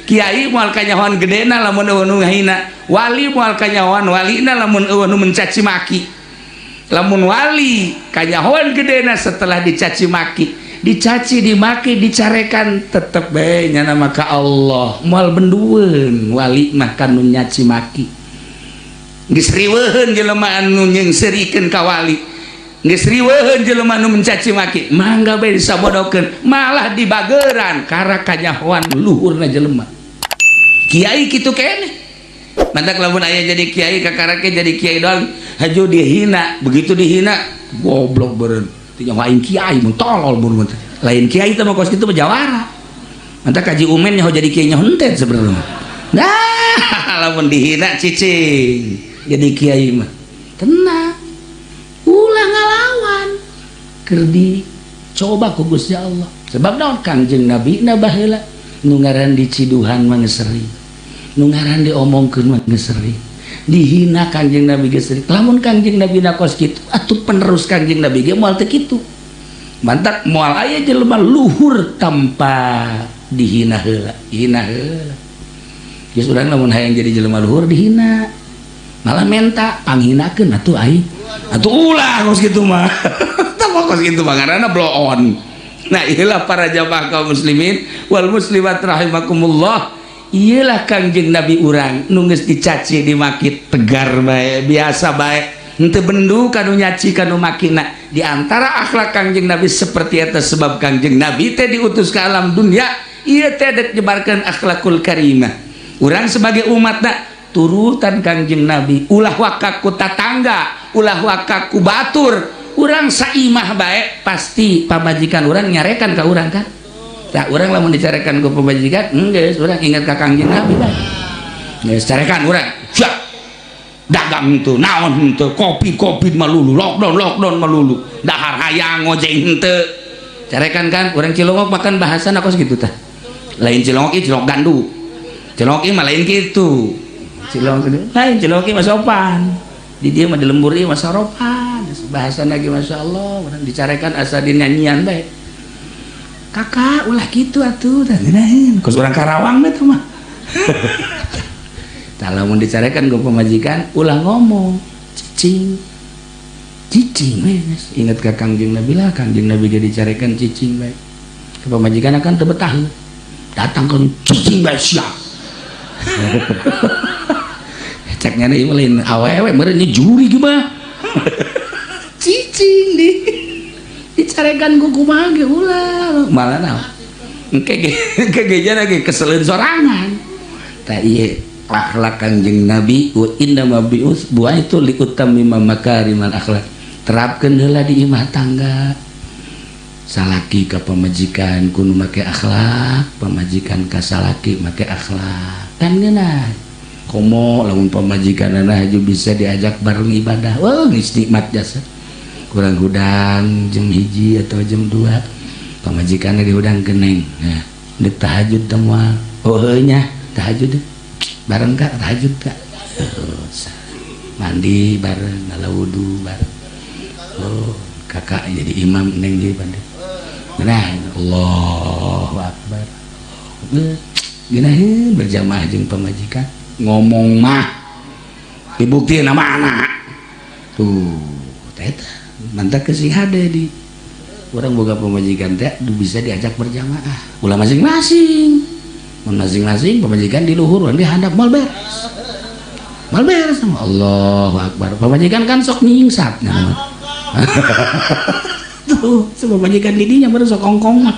Kiai moal kanyahoan gedena lamun euweuh nu ngahina, wali moal kanyahoan walina lamun euweuh nu mencaci maki. Lamun wali kanyahoan gedena setelah dicaci maki, dicaci dimaki dicarekan, tetep bae nyana maka Allah moal bendueun. Wali mah kan nu nyaci maki geus riweuheun, jelema anu nyeungseurikeun ka wali geus riweuheun, jelema anu mencaci maki mangga bae disabodokeun, malah dibageran karena kanyahoan luhurna jelema. Kiai kitu keneh. Mantak lamun aya jadi kiai kakarake jadi kiai doang, haju dihina, begitu dihina, goblok beureun teu nyaho aing kiai mun tolol mun lain kiai teh mah kos kitu mah jawara. Mantak kaji umen nyaho jadi kiai nyaho henteu sebenarnya. Nah, lamun dihina cicing jadi kiai mah tenang, ulah ngalawan, keur dicoba ku Gusti Allah. Sebab naon? Kangjeng Nabi na baheula nu ngaran diciduhan mah geus sering, nu ngaran diomongkeun mah geus sering, dihina Kangjeng Nabi geus sering. Lamun Kangjeng Nabi na kos kitu, atuh penerus Kangjeng Nabi ge moal teu kitu. Mantak moal aya jelema luhur tanpa dihina heula, hina heula. Geus urang lamun hayang jadi jelema luhur dihina, malah menta panghinakeun atuh aing atuh. Ulah kos kitu mah, tah kos kitu mah ngaranna bloon. Nah, iyalah para jamaah kaum muslimin wal muslimat rahimakumullah, iyalah Kangjeng Nabi urang nu geus dicaci dimaki tegar bae, biasa bae, henteu bendu kanu nyaci kanu makina. Di antara akhlak Kangjeng Nabi seperti eta, sebab Kangjeng Nabi teh diutus ke alam dunia ieu teh dek nyebarkeun akhlakul karimah. Urang sebagai umatna turutan Kangjeng Nabi, ulah waka ku tatangga, ulah waka ku batur. Urang saimah bae pasti pamajikan urang nyarekan ka urang kan. Tah, urang lamun dicarekan ku pamajikan, geus urang ingat ka Kangjeng Nabi bae. Geus carekan urang, siap dagang henteu, naon henteu, kopi-kopi malulu, lockdown lockdown malulu, dahar hayang ngojeng henteu. Carekan kan urang Cilongok makan bahasan aku segitu tah. Lain Cilongok ieu, Cilongok gandu. Cilongok ieu mah lain kitu. Cilongok lain, Cilongok ieu mah sopan. Di dieu mah di lembur ieu mah soropan. Bahasa lagi masya Allah, urang dicarekan asa dinyanyian bae. Kakak ulah kitu atuh, tah ngeunaheun. Kos urang Karawang mah teh mah. Tah, lamun dicarekan ku pamajikan ulah ngomong, cicing. Cicing we geus. Ingat ka Kangjeng Nabi lah, Kangjeng Nabi ge dicarekan cicing bae. Ke pamajikan akan teu betah. Datang ke cicing bae siap. Ceknya nih lain awewe meureun juri mah. Cicing di dicarekan ku kumaha ge ulah malah naon. Engke ge engke ge jana ge keseleun sorangan. Tah, ieu akhlak Kangjeng Nabi, wa inna ma bi'us buaitu li utammima makarimal akhlak. Terapkeun heula di imah tangga. Salaki ka pamajikan kudu make akhlak, pamajikan ka salaki make akhlak. Kan ngeunah. Komo lamun pamajikanana haju bisa diajak bareng ibadah. Wah, geus nikmat jasa. Kurang hudang jam 1 atau jam 2 pamajikanna dihudang keneng. Nah, dek tahajud teh moal. Oh heuh nya, tahajud bareng kak, tahajud kak. Oh, mandi bareng, ngala wudu bareng. Oh, kakak jadi imam, neng jadi pandu. Nah, Allahu Akbar. Geunaheun berjamaah jeung pamajikan. Ngomong mah dibuktiin sama anak. Tuh, teh mantap ke si hade di orang boga pamajikan teh bisa diajak berjamaah. Ulah masing-masing. Mun masing-masing pamajikan di luhur, urang di handap, moal beres. Moal beres sama Allahu Akbar. Pamajikan kan sok nyingsat nah. Tuh, sebab pamajikan didinya baru sok kongkong mah.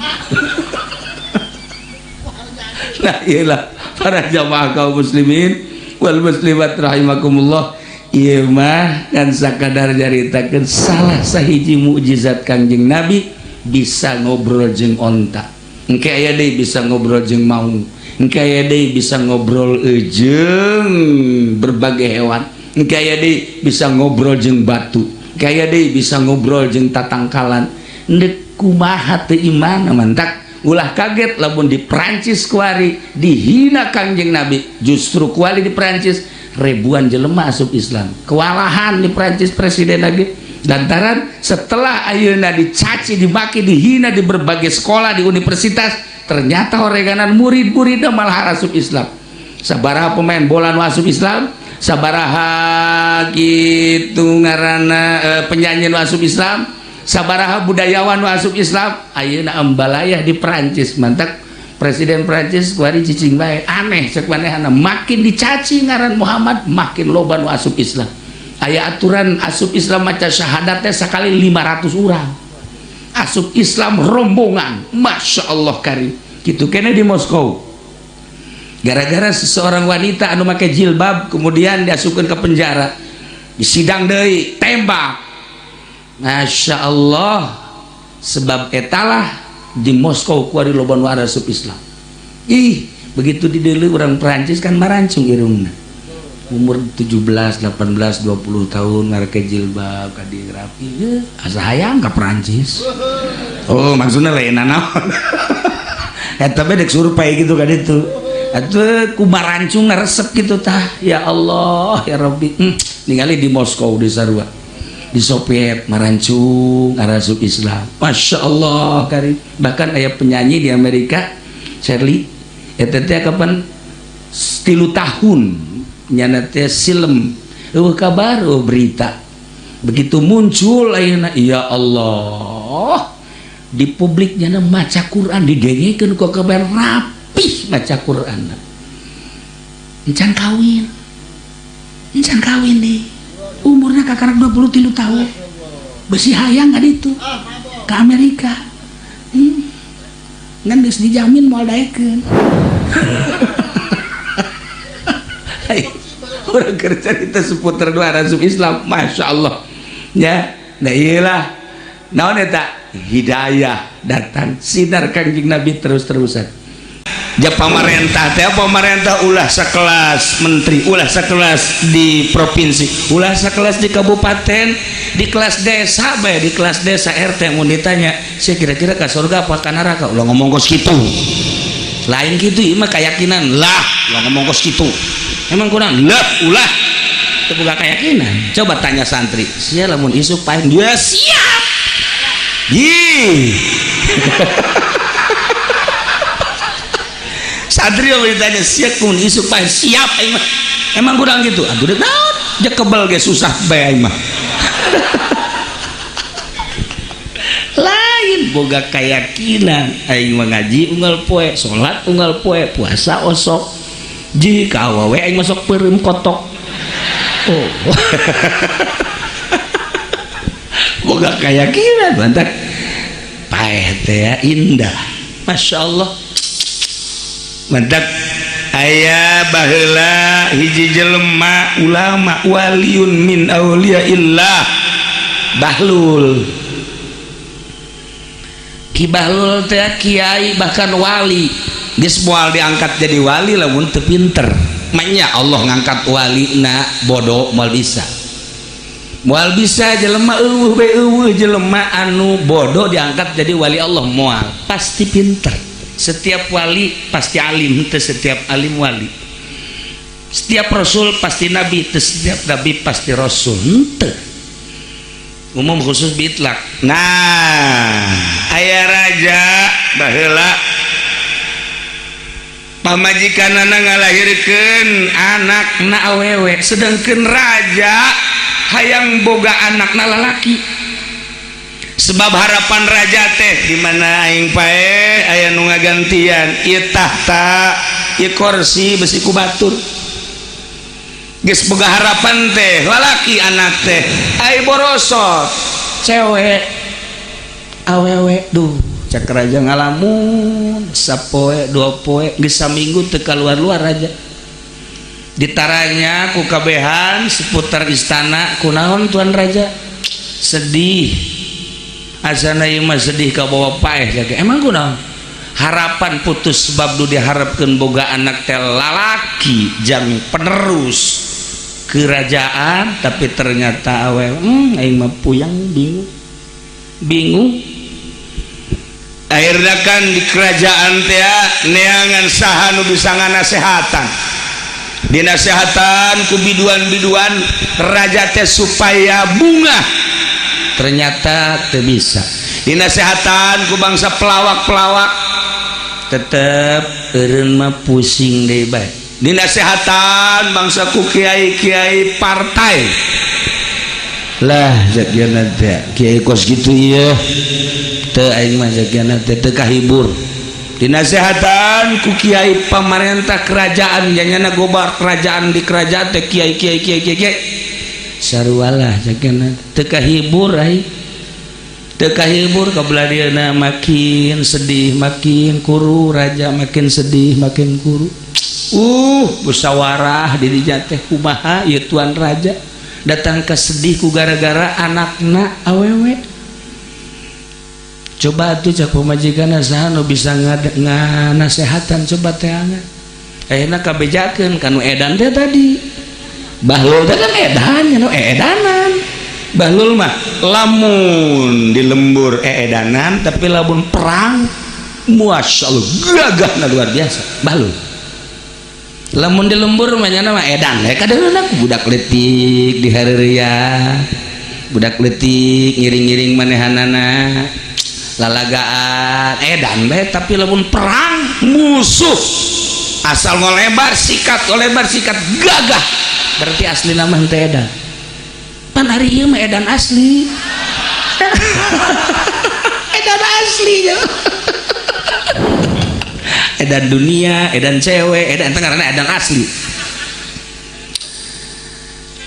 Nah, iyalah para jamaah kaum muslimin wal muslimat rahimakumullah. Ieu mah kan sakadar nyaritakeun salah sahiji mukjizat Kangjeng Nabi, bisa ngobrol jeung onta. Engke aya deui bisa ngobrol jeung maung. Engke aya deui bisa ngobrol jeung berbagai hewan. Engke aya deui bisa ngobrol jeung batu. Engke aya deui bisa ngobrol jeung tatangkalan. Ndek kumaha teu iman? Mantak ulah kaget lamun di Prancis kuari dihina Kangjeng Nabi, justru kuari di Prancis ribuan jelema asup Islam. Kewalahan di Prancis presiden lagi, lantaran setelah ayeuna dicaci dimaki dihina di berbagai sekolah, di universitas. Ternyata horeganan murid-muridna malah asup Islam. Sabaraha pemain bola nu asup Islam, sabaraha gitu ngaranna penyanyi nu asup Islam, sabaraha budayawan nu asup Islam. Ayeuna ambalayah di Perancis, mantak Presiden Perancis kuari cicing bae, aneh cek manehna, makin dicaci ngaran Muhammad makin loba nu asup Islam. Aya aturan asup Islam maca syahadat teh sakali 500 urang asup Islam rombongan. Masya Allah karim, gitu kene di Moskow gara-gara seseorang wanita anu make jilbab kemudian diasupkeun ke penjara, disidang deui, tembak. Masya Allah, sebab etalah di Moskow kuari loba nu asup Islam. Ih, begitu dideuleu orang Perancis kan marancung irungna, umur 17, 18, 20 tahun ngareke jilbab ka rapi, asa hayang ka Perancis. Oh, maksudnya lain naon, eta bae dek survei gitu kan itu atuh ku marancung resep gitu tah. Ya Allah ya Rabbi, ningali di Moskow, di sarua di Soviet marancung arasup Islam. Masya Allah karim. Bahkan aya penyanyi di Amerika, Shirley, eta teh kapan 3 tahun nyana teh silem, eueuh kabar, eueuh berita. Begitu muncul ayeuna, ya Allah, di publik nyana maca Quran, didengekeun ku kabar, rapih maca Quran. Encan kawin, encan kawin deh, umurnya kakarak 23 tahun, besi hayang ka ditu ke Amerika, Ngan geus dijamin moal daekeun. Urang keur cerita seputar dua asup Islam, Masya Allah ya. Nah, iyalah, naon eta hidayah datang sinar Kanjeng Nabi terus-terusan. Ja pamarentah teh, pamarentah ulah sekelas menteri, ulah sekelas di provinsi, ulah sekelas di kabupaten, di kelas desa bae, di kelas desa RT mun ditanya, "Saya kira-kira ke surga apa ke neraka?" Ulah ngomong kos kitu. Lain gitu, ieu mah keyakinan lah. Ulah ngomong kos kitu. Emang kurang lah, ulah itu bukan keyakinan. Coba tanya santri, sia lamun isuk paling dia siap. Ih. Santri yang ditanya, "Siap mun isuk paling siap aing mah." Emang kurang gitu? Aduh, dek naon? Ja kebel ge susah bae aing mah. Lain boga keyakinan, aing mah ngaji unggal poe, salat unggal poe, puasa osok. Jika awewe aing masuk peureum kotok. Oh. Boga keyakinan mantak paeh teh indah. Masya Allah. Mantak aya baheula hiji jelema ulama, waliun min auliyaillah, Bahlul. Ki Bahlul teh kiai bahkan wali, geus moal diangkat jadi wali lamun teu pinter. Manya Allah ngangkat wali na bodoh moal bisa, moal bisa jelema eueuh bae, eueuh jelema anu bodoh diangkat jadi wali Allah, moal, pasti pinter. Setiap wali pasti alim, teu setiap alim wali. Setiap rasul pasti nabi, teu setiap nabi pasti rasul, henteu. Umum khusus bitlak. Nah, aya raja baheula pamajikanana ngalahirkeun anakna awewe, sedangkan raja hayang boga anakna lalaki. Sebab harapan raja teh di mana aing paeh aya nu ngagantian ieu tahta, ieu kursi besi ku batur. Geus boga harapan teh lalaki anak teh, ai borosot cewek, awewe. Duh, cek raja ngalamun sapoe dua poe, geus saminggu teu kaluar-luar raja. Ditaranya ku kabehan seputar istana, "Kunaon, tuan raja sedih?" "Asana ieu mah sedih ka bawa paeh." "Emang kunaon?" "Harapan putus, sebab du diharapkeun boga anak teh lalaki jang penerus kerajaan, tapi ternyata awewe. Aing mah puyang, bingung bingung." Akhirnya kan di kerajaan teh neangan saha nu bisa nganasehatan. Dinasehatan ku biduan-biduan raja teh supaya bunga, ternyata teu bisa. Dinasehatan ku bangsa pelawak-pelawak. Tetep eureun mah pusing deui bae. Dinasehatan bangsa ku kiai-kiai partai lah, zakiana teh kiai kos gitu ieu teu, aing mah zakiana teh teu kahibur. Dinasehatan ku kiai pamarentah kerajaan, janyana gobar kerajaan, di kerajaan teh kiai kiai kiai kiai kiai sarua lah, zakiana teu kahibur aing, teu kahibur. Kabelah dieuna makin sedih makin kuru raja, makin sedih makin kuru. Musyawarah di dinya teh, kumaha ieu tuan raja datang ke sedih ku gara-gara anakna awewe. Coba tuh cak pamajikan, saha nu bisa nganasehatan, coba teangan. Ayeuna kabejakeun kanu edan teh tadi, Bahlul teh kan edan nya, nu edanan Bahlul mah lamun di lembur eedanan, tapi lamun perang, masya Allah, gagahna luar biasa. Bahlul lamun di lembur mah nya mah edan ya, kadang-kadang budak letik di hareureuya, budak letik ngiring-ngiring manehanana lalagaan, edan bae. Tapi lamun perang, musuh asal ngolebar sikat, ngolebar sikat, gagah. Berarti asli nama henteu edan. Pan ari ieu mah edan asli, edan asli ya, edan dunia, edan cewek, edan teh ngaranna edan asli.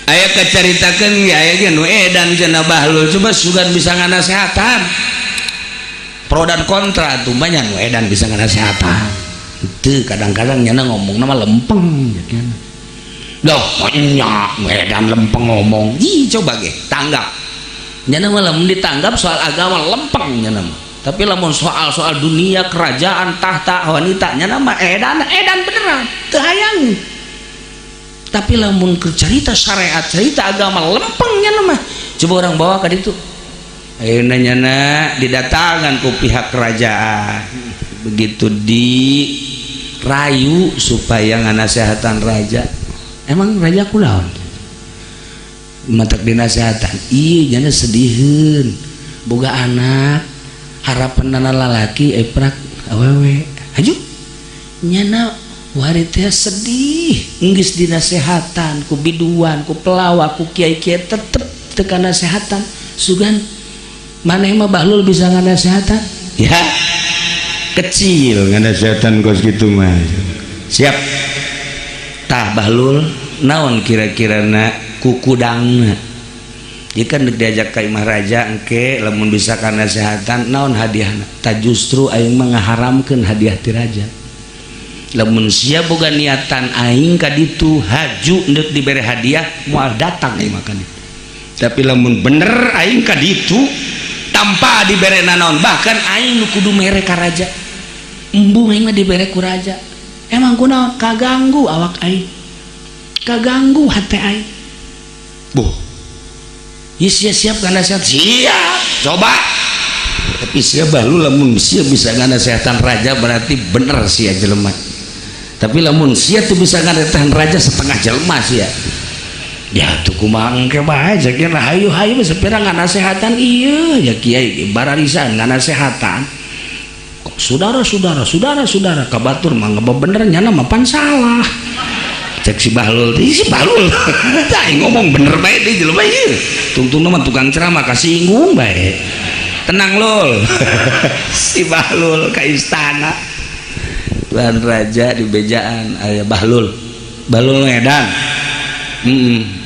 Aya kacaritakeun ge, aya ge nu edan cenah. Bahlul coba sugan bisa nganasehatan. Pro dan kontra tuh, banyak nu edan bisa nganasehatan itu, kadang-kadang nyana ngomong nama lempeng ya. Loh, nya nu edan lempeng ngomong. Ih, coba ge tanggap, nyana mah lamun ditanggap soal agama lempeng nyana mah. Tapi lamun soal-soal dunia, kerajaan, tahta, wanita, nyana mah edan, edan beneran, teu hayang. Tapi lamun ke cerita syariat, cerita agama, lempeng nyana mah. Coba orang bawa ka ditu. Ayeuna nyana didatangan ku pihak kerajaan, begitu dirayu supaya nganasehatan raja. Emang raja kulaon matak dinasehatan? Iya, nyana sediheun, boga anak harapan nana lalaki, eprak awewe. Haju nyana wari teh sedih. Geus dinasehatan ku biduan, ku pelawak, ku kiai-kiai, tetep teu kanasehatan. Sugan maneh mah Bahlul bisa nganasehatan? Ya kecil nganasehatan kos gitu mah. Siap tah Bahlul, naon kira-kira na kukudangna? Dia kan diajak ka imah raja engke lamun bisa kanasehatan, naon hadiahna? Ta justru aing mah ngaharamkeun hadiah ti raja. Lamun sia boga niatan aing ka ditu haju ndek dibere hadiah, moal datang aing makan. Tapi lamun bener aing ka ditu tanpa dibere nanaon, bahkan aing nu kudu mere ka raja, embung aing mah dibere ku raja. Emang kunaon? Kaganggu awak aing, kaganggu hati aing. Boh. Ya, siap siap karena siap siap coba. Tapi siap Bahlul, lamun sia bisa nganasehatan raja berarti bener sia jelema. Tapi lamun sia tuh bisa nganasehatan raja, setengah jelema sia. Ya tuh kumaha engke bae cenah, hayu hayu sepira nganasehatan ieu ya kiai bararisan nganasehatan. Saudara saudara saudara saudara kabatur mah bener, nyana mah pan salah. Cek si Bahlul, si Bahlul tah ngomong bener bae di jelema ieu, tungtung mah tukang ceramah kasinggung bae. Tenang lul. Si Bahlul ke istana tuan raja, di bejaan aya Bahlul. Bahlul ngedan.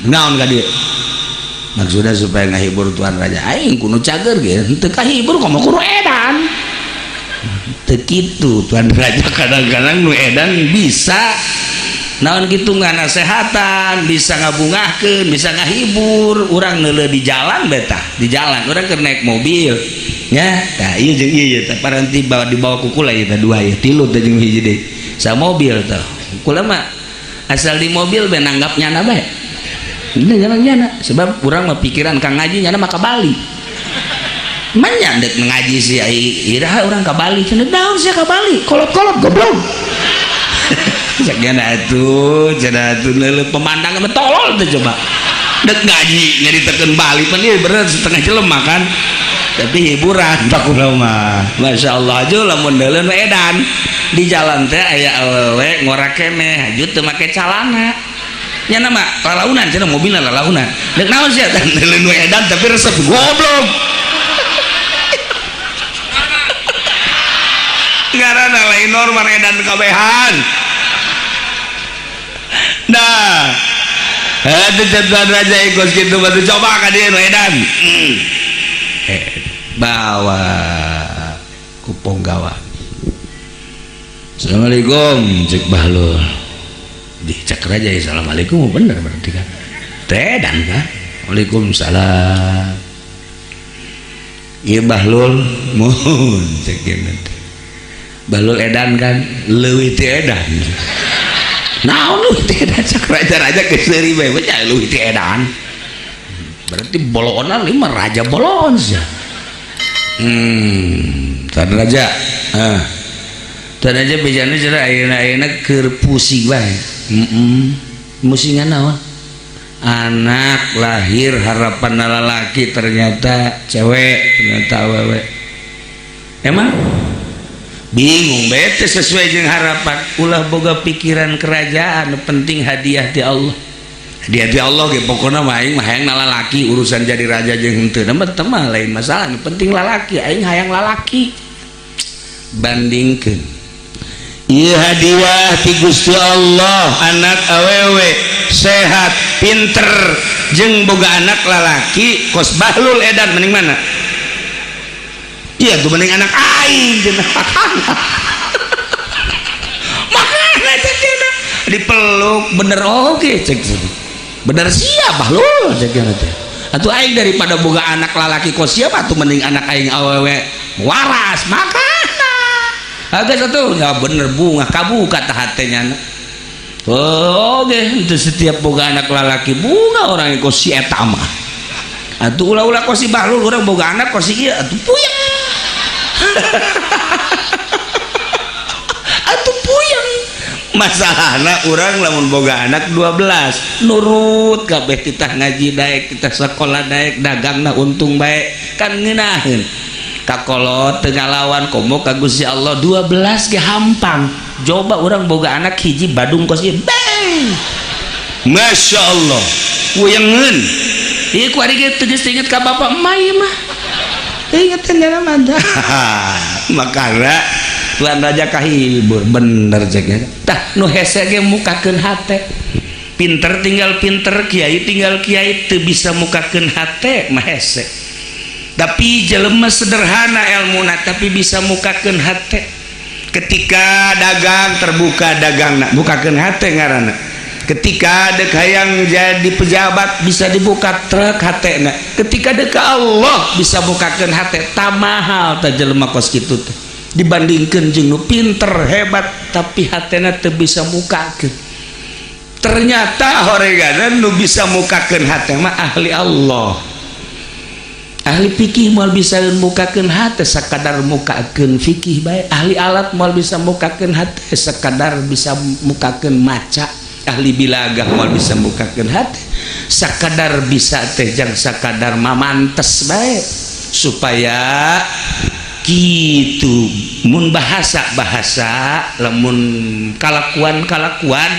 Naon ka dieu maksudnya? Supaya ngahibur tuan raja. Aing kudu cager ge henteu kahibur, komo kudu edan. Teu kitu tuan raja, kadang-kadang nu edan bisa naon gitu, nganasehatan, bisa ngabungahkeun, bisa ngahibur. Urang neuleuh di jalan beta, di jalan urang keur naik mobil nya. Tah ieu jeung ieu teh paranti bawa dibawa ku kula ieu teh, dua ieu, tilu teh jeung hiji deui sa mobil teh. Kula mah asal di mobil be nanggap nyana bae. Ini jalan nyana, sebab urang mah pikiran kang ngaji, nyana mah ka Bali. Manya dek ngaji sih ai iraha urang ka Bali cenah. Daun sia ka Bali, kolot-kolot goblok. Cek nyana atuh, cenah atuh neuleuh pemandangan tolol teh. Coba dek ngaji nyaritakeun Bali, pan ieu bener setengah jelema kan. Tapi hiburan bakuna mah. Masya Allah, aja lamun deuleu edan di jalan teh aya awewe ngora keneh, haju teu make calana. Nya nama lalaunan cenah, mobilna lalaunan. Deuk naon sia? Deuleu nu edan tapi resep, goblok. Ngaranna lain normal, edan kabehan. Nah, itu tuan raja ikut gitu batu coba ka dieu nu edan. Bawa ku ponggawa. Assalamualaikum, cek Bahlul. Di cek raja, ya, assalamualaikum bener berarti kan. Teh dan kan. Waalaikumsalam. Iya Bahlul, mohon cek teh. Bahlul edan kan, leuwih ti edan. Naon leuwih ti edan, cek raja-raja keseuri bae, bae leuwih ti edan. Berarti boloonan lima raja boloon sia. Tuan raja. Ah. Tuan raja bejana cenah ayeuna-ayeuna keur pusing bae. Heeh. Musingan naon? Anak lahir harapan lalaki ternyata cewek, ternyata awewe. Emang bingung bete sesuai jeung harapan. Ulah boga pikiran kerajaan, penting hadiah ti Allah. Hadiah ti Allah ge pokona mah aing mah hayang lalaki, urusan jadi raja jeung henteu mah teu mah lain masalah, penting lalaki, aing hayang lalaki. Bandingkeun ieu hadiah ti Gusti Allah, anak awewe sehat pinter jeung boga anak lalaki kos Bahlul edan, mending mana? Iya tuh mending anak aing cenah. Makana cek cenah dipeluk bener oge cek bener sia Bahlul cek cenah teh. Atuh aing daripada boga anak lalaki kos siapa atuh mending anak aing awewe waras. Makana agak satu ya bener bunga kabuka tah hatenya. Oh, oke, itu setiap boga anak lalaki bunga orang yang kos si eta mah. Atuh ulah-ulah kos si Bahlul, urang boga anak kos si ieu atuh puyeng. Atuh puyeng. Masalahna urang lamun boga anak 12 nurut kabeh, titah ngaji daek, titah sekolah daek, dagangna untung bae kan ngeunaheun. Kakolot teu ngalawan komo ka Gusti Allah 12 ge hampang. Coba urang boga anak hiji badung kos ieu. Bang. Masya Allah. Puyengeun. Ieu ku ari ge teu geus inget ka bapak emak ieu mah. Ingetin jalan mah. Makana Tuan Raja kahibur bener cek. Tah nu hese ge mukakeun hate. Pinter tinggal pinter, kiai tinggal kiai, teu bisa mukakeun hate mah hese. Tapi jelema sederhana elmuna tapi bisa mukakeun hate. Ketika dagang terbuka dagangna, bukakeun hate ngaranna. Ketika dek hayang jadi pejabat bisa dibuka truk hatena. Ketika dek Allah bisa bukakeun hate, tamahal tah jelema kos kitu teh. Dibandingkeun jeung nu pinter hebat tapi hatena teu bisa mukakeun. Ternyata horeganan nu bisa mukakeun hate mah ahli Allah. Ahli fikih moal bisa mukakeun hate sakadar mukakeun fikih bae. Ahli alat moal bisa mukakeun hate sakadar bisa mukakeun maca. Ahli bilagah moal bisa mukakeun hate sakadar bisa teh jang sakadar mamantes bae supaya gitu. Mun bahasa-bahasa lamun kalakuan-kalakuan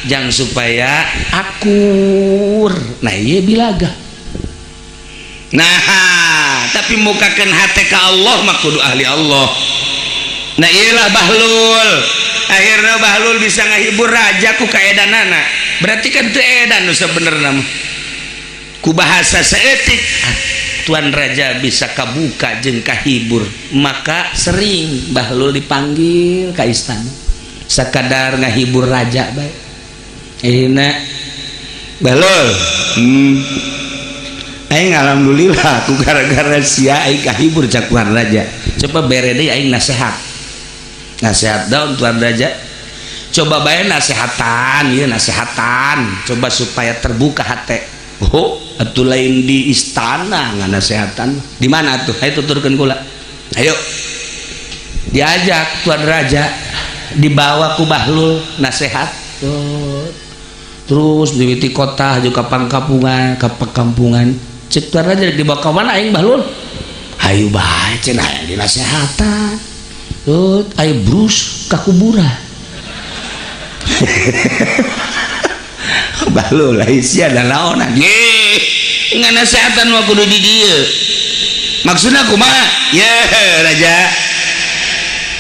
jang supaya akur. Nah ieu bilagah. Nah tapi mukakeun hate ka Allah mah kudu ahli Allah. Nah iyalah Bahlul, akhirnya Bahlul bisa ngahibur raja ku kaedanana. Berarti kan teu edan nu sabenerna mah. Ku bahasa saeutik tuan raja bisa kabuka jeung kahibur. Maka sering Bahlul dipanggil ka istana sakadar ngahibur raja bae. Ayeuna Bahlul, aing alhamdulillah ku gara-gara sia aing kahibur cak tuan raja. Coba bere deui aing nasehat. Nasehat daun tuan raja. Coba bae nasehatan, ieu nasehatan. Coba supaya terbuka hate. Oh, atuh lain di istana nganasehatan. Di mana tuh? Ayo tuturkeun kula. Ayo. Diajak tuan raja, dibawa ku Bahlul nasehat. Oh. Terus di kota juga pangkampungan, ka perkampungan. Cek tuan raja dibawa ke mana aing Bahlul? Hayu bae cenah hayang dinasehatan. Tut aya brus ka kuburan. Bahlul lain sia da naonan. Ye, nganasehatan mah kudu di dieu. Maksudna kumaha? Ye, raja.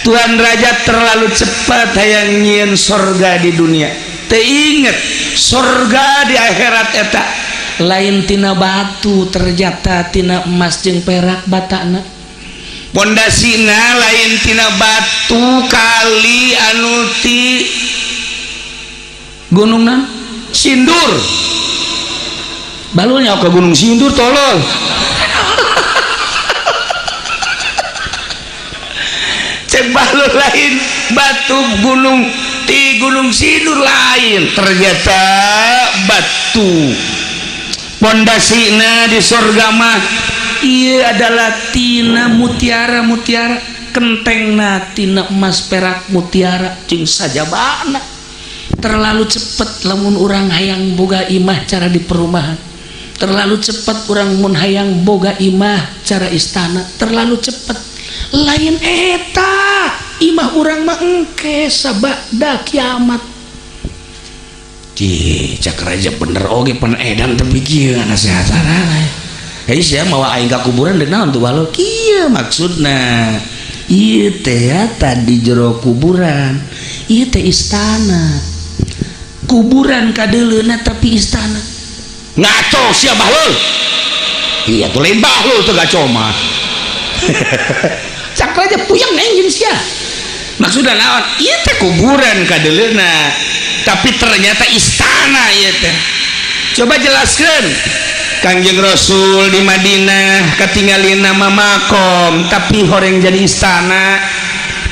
Tuan raja terlalu cepat hayang nyieun sorga di dunia. Teu inget sorga di akhirat eta lain tina batu ternyata tina emas jeung perak batana. Pondasina lain tina batu kali anu ti gunung nan Sindur. Balulnya ke Gunung Sindur tolol. Cek balul lain batu gunung ti Gunung Sindur lain, ternyata batu pondasina di surga mah ieu adalah tina mutiara-mutiara, kentengna tina emas perak mutiara jeung sajabana. Terlalu cepet lamun urang hayang boga imah cara di perumahan, terlalu cepet urang mun hayang boga imah cara istana, terlalu cepet. Lain eta imah urang mah engke sabada kiamat. Cih, cak raja bener oge pan edan teu kieu nasehatan. Hei sia mawa aing ka kuburan deuk naon tuh bahlul? Kieu maksudna. Ieu teh tadi jero kuburan, ieu teh istana. Kuburan kadeuleuna tapi istana. Ngaco sia bahlul. Iya tuh lain bahlul tuh ngaco mah. Cak raja puyeng aing jeung sia. Maksudna naon? Ieu teh kuburan kadeuleuna, tapi ternyata istana ieu teh. Coba jelaskeun. Kangjeng Rasul di Madinah katingalin nama makom tapi horeng jadi istana.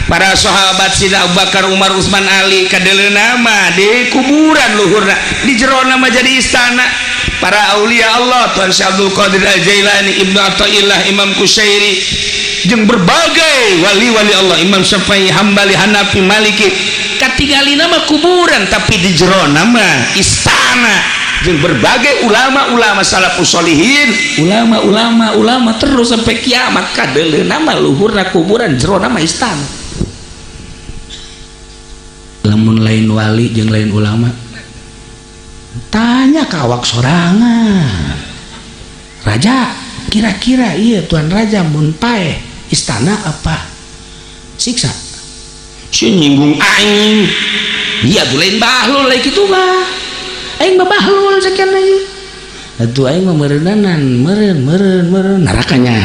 Para sahabat Sina Abu Bakar, Umar, Utsman, Ali kadeuleuna mah di kuburan luhurna, di jerona mah jadi istana. Para aulia Allah, Tuhan Syekh Abdul Qadir Al-Jailani, Ibnu Athaillah, Imam Kusyairi, jeung berbagai wali-wali Allah, Imam Syafi'i, Hambali, Hanafi, Maliki, katingalina mah kuburan tapi di jerona mah istana. Jeung berbagai ulama-ulama salafus sholihin, ulama-ulama ulama terus sampai kiamat kadeuleuna mah luhurna kuburan, jerona mah istana. Lamun lain wali jeung lain ulama, tanya ka awak sorangan. Raja, kira-kira iya tuan raja mun paeh istana apa siksa? Si nyinggung aing. Iya tuh lain bahlul lain kitu mah. Aing mah bahlul sekian lagi. Atuh aing mah meureunanan, meureun meureun meureun nerakanya.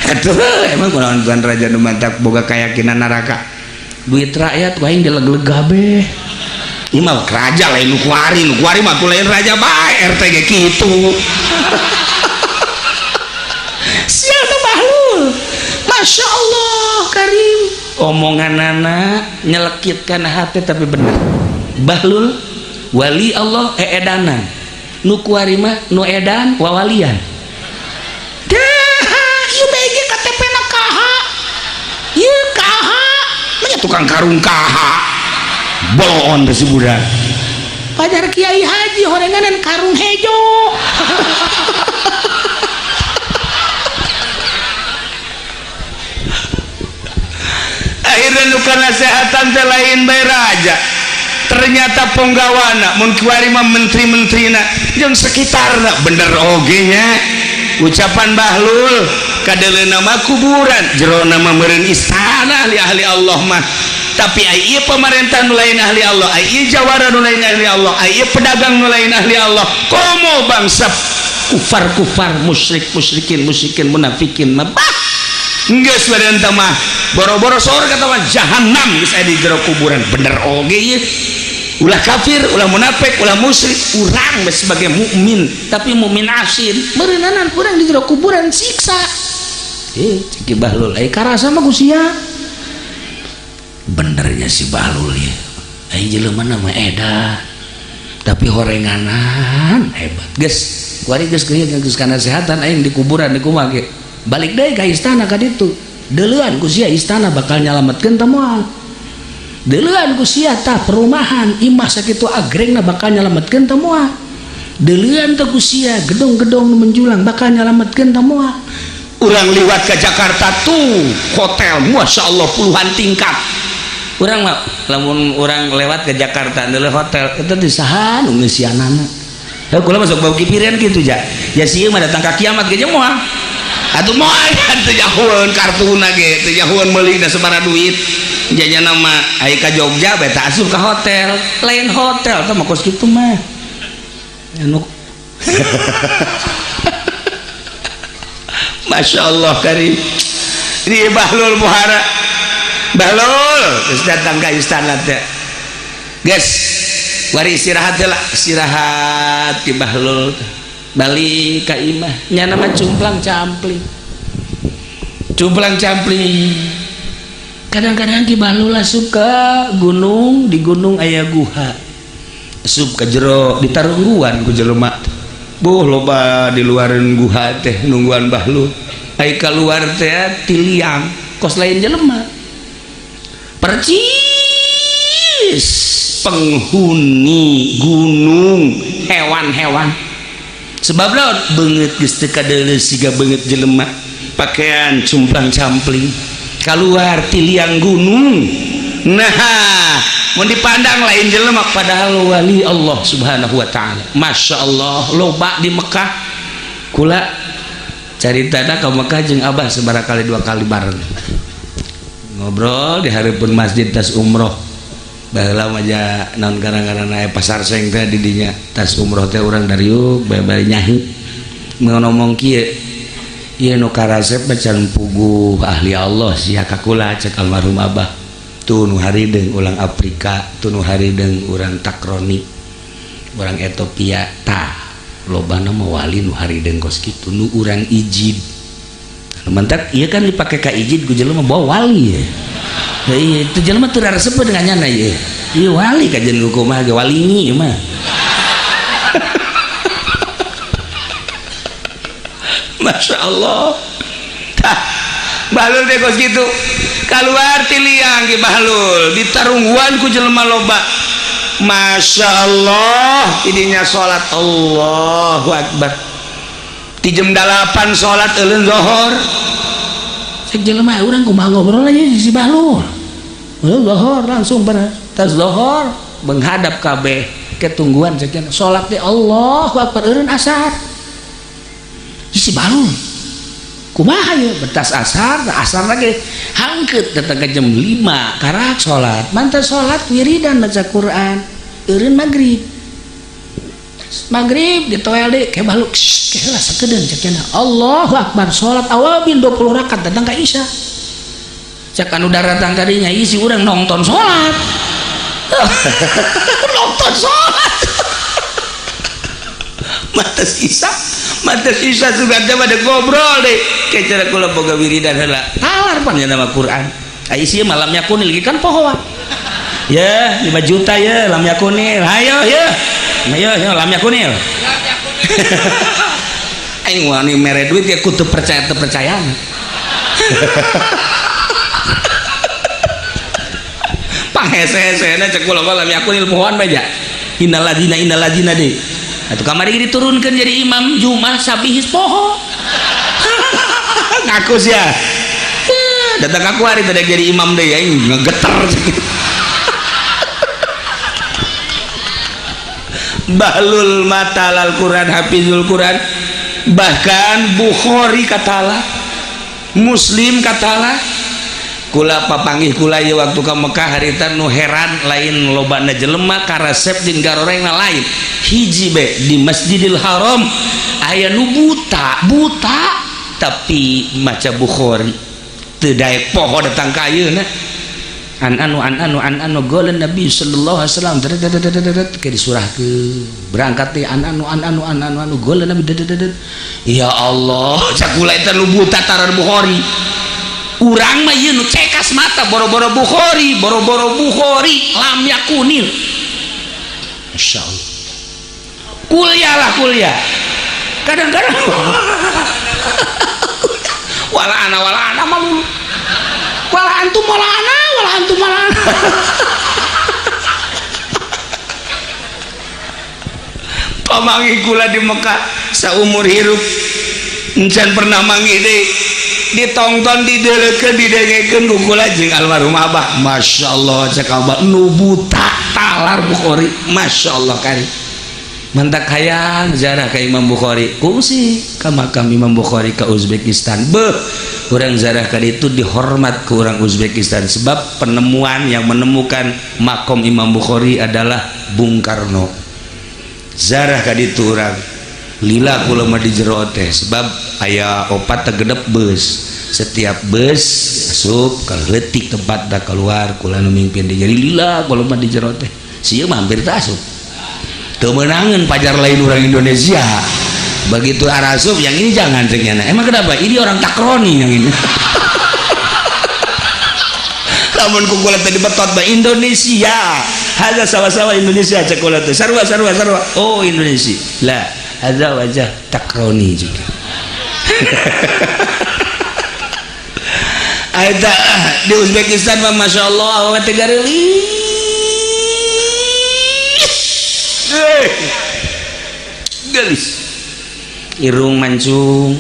Atuh emang kunaon tuan raja nu mantak boga keyakinan neraka. Duit rakyat ku aing dileg-leg kabeh. Ieu mah raja lain nu kuari, nu kuari mah tuh lain raja bae RT ge kitu. Sia nu bahlul. Masya Allah Karim. Omonganana nyelekitkan hati tapi bener. Bahlul wali Allah eedanan. Nu kuari mah nu edan wawalian. Dah, ieu bae ge KTP na kaha. Ieu kaha. Manya tukang karung kaha. Bolon teh si budak. Pajar Kiai Haji horenganan karung hejo. Akhirnya nu nasehatan teh lain bae raja. Ternyata ponggawana mun kiwari mah menteri-menterina jeung sekitarna bener oge nya. Ucapan bahlul kadeuleuna mah kuburan, jerona mah meureun istana ahli-ahli Allah mah. Tapi ai ieu pemerintah nu lain ahli Allah, ai ieu jawara nu lain ahli Allah, ai ieu pedagang nu lain ahli Allah. Komo bangsa kufar-kufar, musyrik, musyrikin, musyrikin, munafikin mah bah. Geus badan teh mah boro-boro sorga teh mah jahanam geus aya di jero kuburan. Bener oge ieu. Ulah kafir, ulah munafik, ulah musyrik, urang sebagai mukmin, tapi mukmin asin, meureunanan urang di jero kuburan siksa. Cek Bahlul, ai karasa mah ku sia. Benernya si Bahlul ya. Ai jelema mah edan. Tapi horenganan hebat. Geus, kuari geus geus kana sehatan aing di kuburan di kumaha ge. Balik deui ka istana ka ditu. Deuleuan ku sia istana bakal nyalametkeun teh moal. Deuleuan ku sia tah perumahan imah sakitu agrengna bakal nyalametkeun teh moal. Deuleuan teh ku sia gedung-gedung nu menjulang bakal nyalametkeun teh moal. Urang liwat ke Jakarta tuh hotel Masya Allah puluhan tingkat. Urang mah lamun urang lewat ke Jakarta ndeuleu hotel itu di saha nu ngeusianana. Heuh kula masuk bau kipireun kitu ja. Ya sieun mah datang ka kiamat ge moal. Atuh moal kan teu nyahoeun kartuna ge, teu nyahoeun meulina sabaraha duit. Jajana mah ai ka Jogja bae teh asup ka hotel. Lain hotel teh mah kos kitu mah. Anu Masya Allah karim. Ini Bahlul Muhara. Bahlul terus datang ke istana teh. Guys, wari istirahat lah, istirahat di Bahlul. Balik ka imah. Nya nama cumplang campling. Cumplang campling. Kadang-kadang Ki Bahlul asup ke gunung, di gunung aya guha. Asup ka jero ditarungguan ku jelema. Buh loba di luaran guha teh nungguan Bahlul. Ai keluar teh tiliang kos lain jelema. Percis penghuni gunung hewan-hewan. Sebab lawan beungeut geus teu kadeuleu siga beungeut jelema, pakaian cumplang campling keluar tiliang gunung. Nah, mun dipandang lain jelema padahal wali Allah Subhanahu wa taala. Masya Allah loba di Mekah. Kula caritana ka Mekah jeung Abah sabaraha kali dua kali bareng. Ngobrol di hareupeun masjid tas umroh. Baheula mah ja naon gara-gara aya pasar seng teh di dinya tas umroh teh urang dariuk bae-bae nyahi. Mun ngomong kieu ieu nu karasep macan puguh ahli Allah sia ka kula cek almarhum Abah. Tuh nu harideung urang Afrika, tuh nu harideung urang Takroni, urang Ethiopia tah lobana mah wali nu harideung kos kitu nu urang ijid. Mentak ieu kan dipake ka ijid ku jelema bawa wali ya. Heuh itu jelema teu resep dengan nyana ieu. Ieu wali kajian ku kumaha ge wali mah. Masya Allah. Tah Bahlul teh kos kitu. Keluar ti liang Ki Bahlul ditarungguan ku jelema loba. Masya Allah idinya salat Allahu Akbar. Di jam 8 salat euleun zuhur. Cek jelema urang kumaha ngobrol aja si Bahlul. Zuhur langsung beres. Tas zuhur menghadap kabeh ketungguan cek salat teh Allahu Akbar euleun asar. Si Bahlul kumaha ieu betas asar, asar lagi hangkeut datang ke jam 5 karak salat. Mantas salat wiridan baca Quran eureun magrib. Magrib ditoel deui ke Bahlul ke heula sakedeung cek cenah. Allahu Akbar salat awabin 20 rakaat datang ka Isya. Cek anu daratang ka dinya isi urang nonton salat. Nonton salat. Matas Isya, matas Isya sugan teh pada ngobrol deh. Kayak cara kula boga wiridan heula. Talar pan nama Quran. Ai ieu malam yakunil ge kan pohoan. Ya, 5 juta ya lam yakunil. Hayo ya. Ayo ya lam yakunil. Aing wani mere duit ya kudu percaya teu percayaan. Panghese-hesena cek kula mah lam yakunil pohoan bae ja. Innalladzina deui. Atuh kamari diturunkan jadi imam Jumat sabihis poho. Ngaku sia. Datang aku hari tadi jadi imam deh aing ngegeter. Bahlul matalal Quran hafizul Quran bahkan Bukhari katala Muslim katala kula papanggih kula ieu waktu ka Mekah harita nu heran lain lobana jelema karesep jeung garorengna lain hiji be di Masjidil Haram aya nu buta buta tapi maca Bukhari teu daek poho datang ka ayeuna an anu an anu an anu golan Nabi sallallahu alaihi wasallam ke disurahkeun berangkat teh an anu an anu an anu anu golan Nabi ya Allah cak kula eta nu buta tarar Bukhari urang mah ieu nu cekas mata boro-boro Bukhari boro-boro Bukhari lam yakunil Masya Allah kuliah lah kuliah kadang-kadang wala ana malu wala antum wala ana wala antum wala ana pamangi kula di Mekah saumur hirup encan pernah manggih deui. Ditonton, didelekeun, didengekeun ku kula jeung almarhum Abah. Masya Allah, cek Abah, nu buta talar Bukhari. Masya Allah, kari mantak hayang ziarah ka Imam Bukhari, kungsi ka makam Imam Bukhari ke Uzbekistan. Beuh, urang ziarah ka ditu dihormat ke orang Uzbekistan, sebab penemuan yang menemukan makom Imam Bukhari adalah Bung Karno. Ziarah ka ditu urang lila kula mah di jero teh, sebab aya opat tegedep bus. Setiap bus asup kalau leutik tempat dah keluar, kula nu mimpin di, jadi lila kula mah di jero teh. Sieun mah hampir teu asup, teu meunangeun pajar lain orang Indonesia. Begitu arasup, "Yang ini jangan," ceknya. "Emang kenapa?" "Ini orang takroni yang ini." Lamun ku kula teh dibetot ba Indonesia haza, sama-sama Indonesia cek kula teh, sarua sarua sarua. "Oh, Indonesia lah, ada wajah takroni juga." Eta di Uzbekistan mah Masya Allah, awewe teh gareulis. Eh, gelis, irung mancung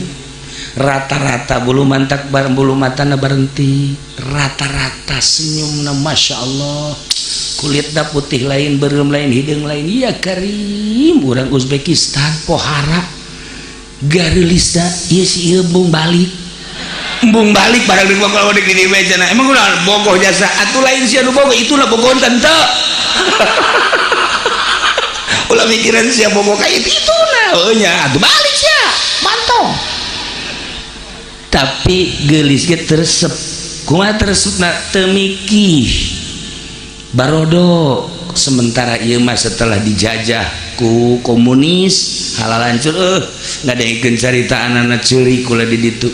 rata-rata, bulu mantak bareng bulu matana berhenti rata-rata, senyumna Masya Allah, kulitna putih lain, berem lain, hidung lain. Ya karim, orang Uzbekistan pohara gareulisna ieu si ieu embung balik, embung balik barang di kalau di di meja. Emang udah bogoh jasa atuh lain sia nu bogoh, itulah bogoh tante. Ulah mikiran sia bogoh kayak itu, itu nah oh nya atuh balik sia mantong. Tapi geulis ge teresep. Kumaha teresepna? Teu mikih barodo. Sementara ieu mah setelah dijajah ku komunis halal hancur. Eh, ngadengekeun carita anak ceurik kula di ditu.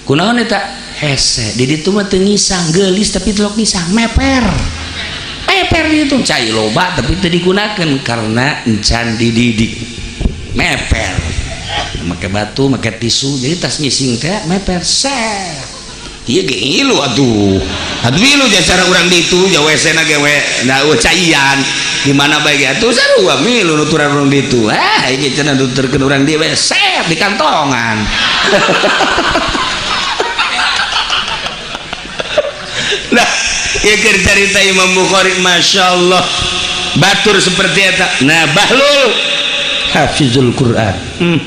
Kunaon eta hese di ditu mah? Teu ngisang, geulis tapi telok ngisang, meper meper di ditu. Cai loba tapi teu digunakeun karena encan dididik. Meper make batu, make tisu, jadi tas ngising teh meper set. Iya ge ngilu atuh, atuh ngilu cara urang ditu ja WC na ge we nah caian di mana bae ge atuh sarua milu nuturan urang ditu. Ah, iki cenah nuturkeun urang dieu we set di kantongan. Nah, ieu keur carita Imam Bukhari, Masya Allah, batur seperti eta. Nah, Bahlul hafizul Quran.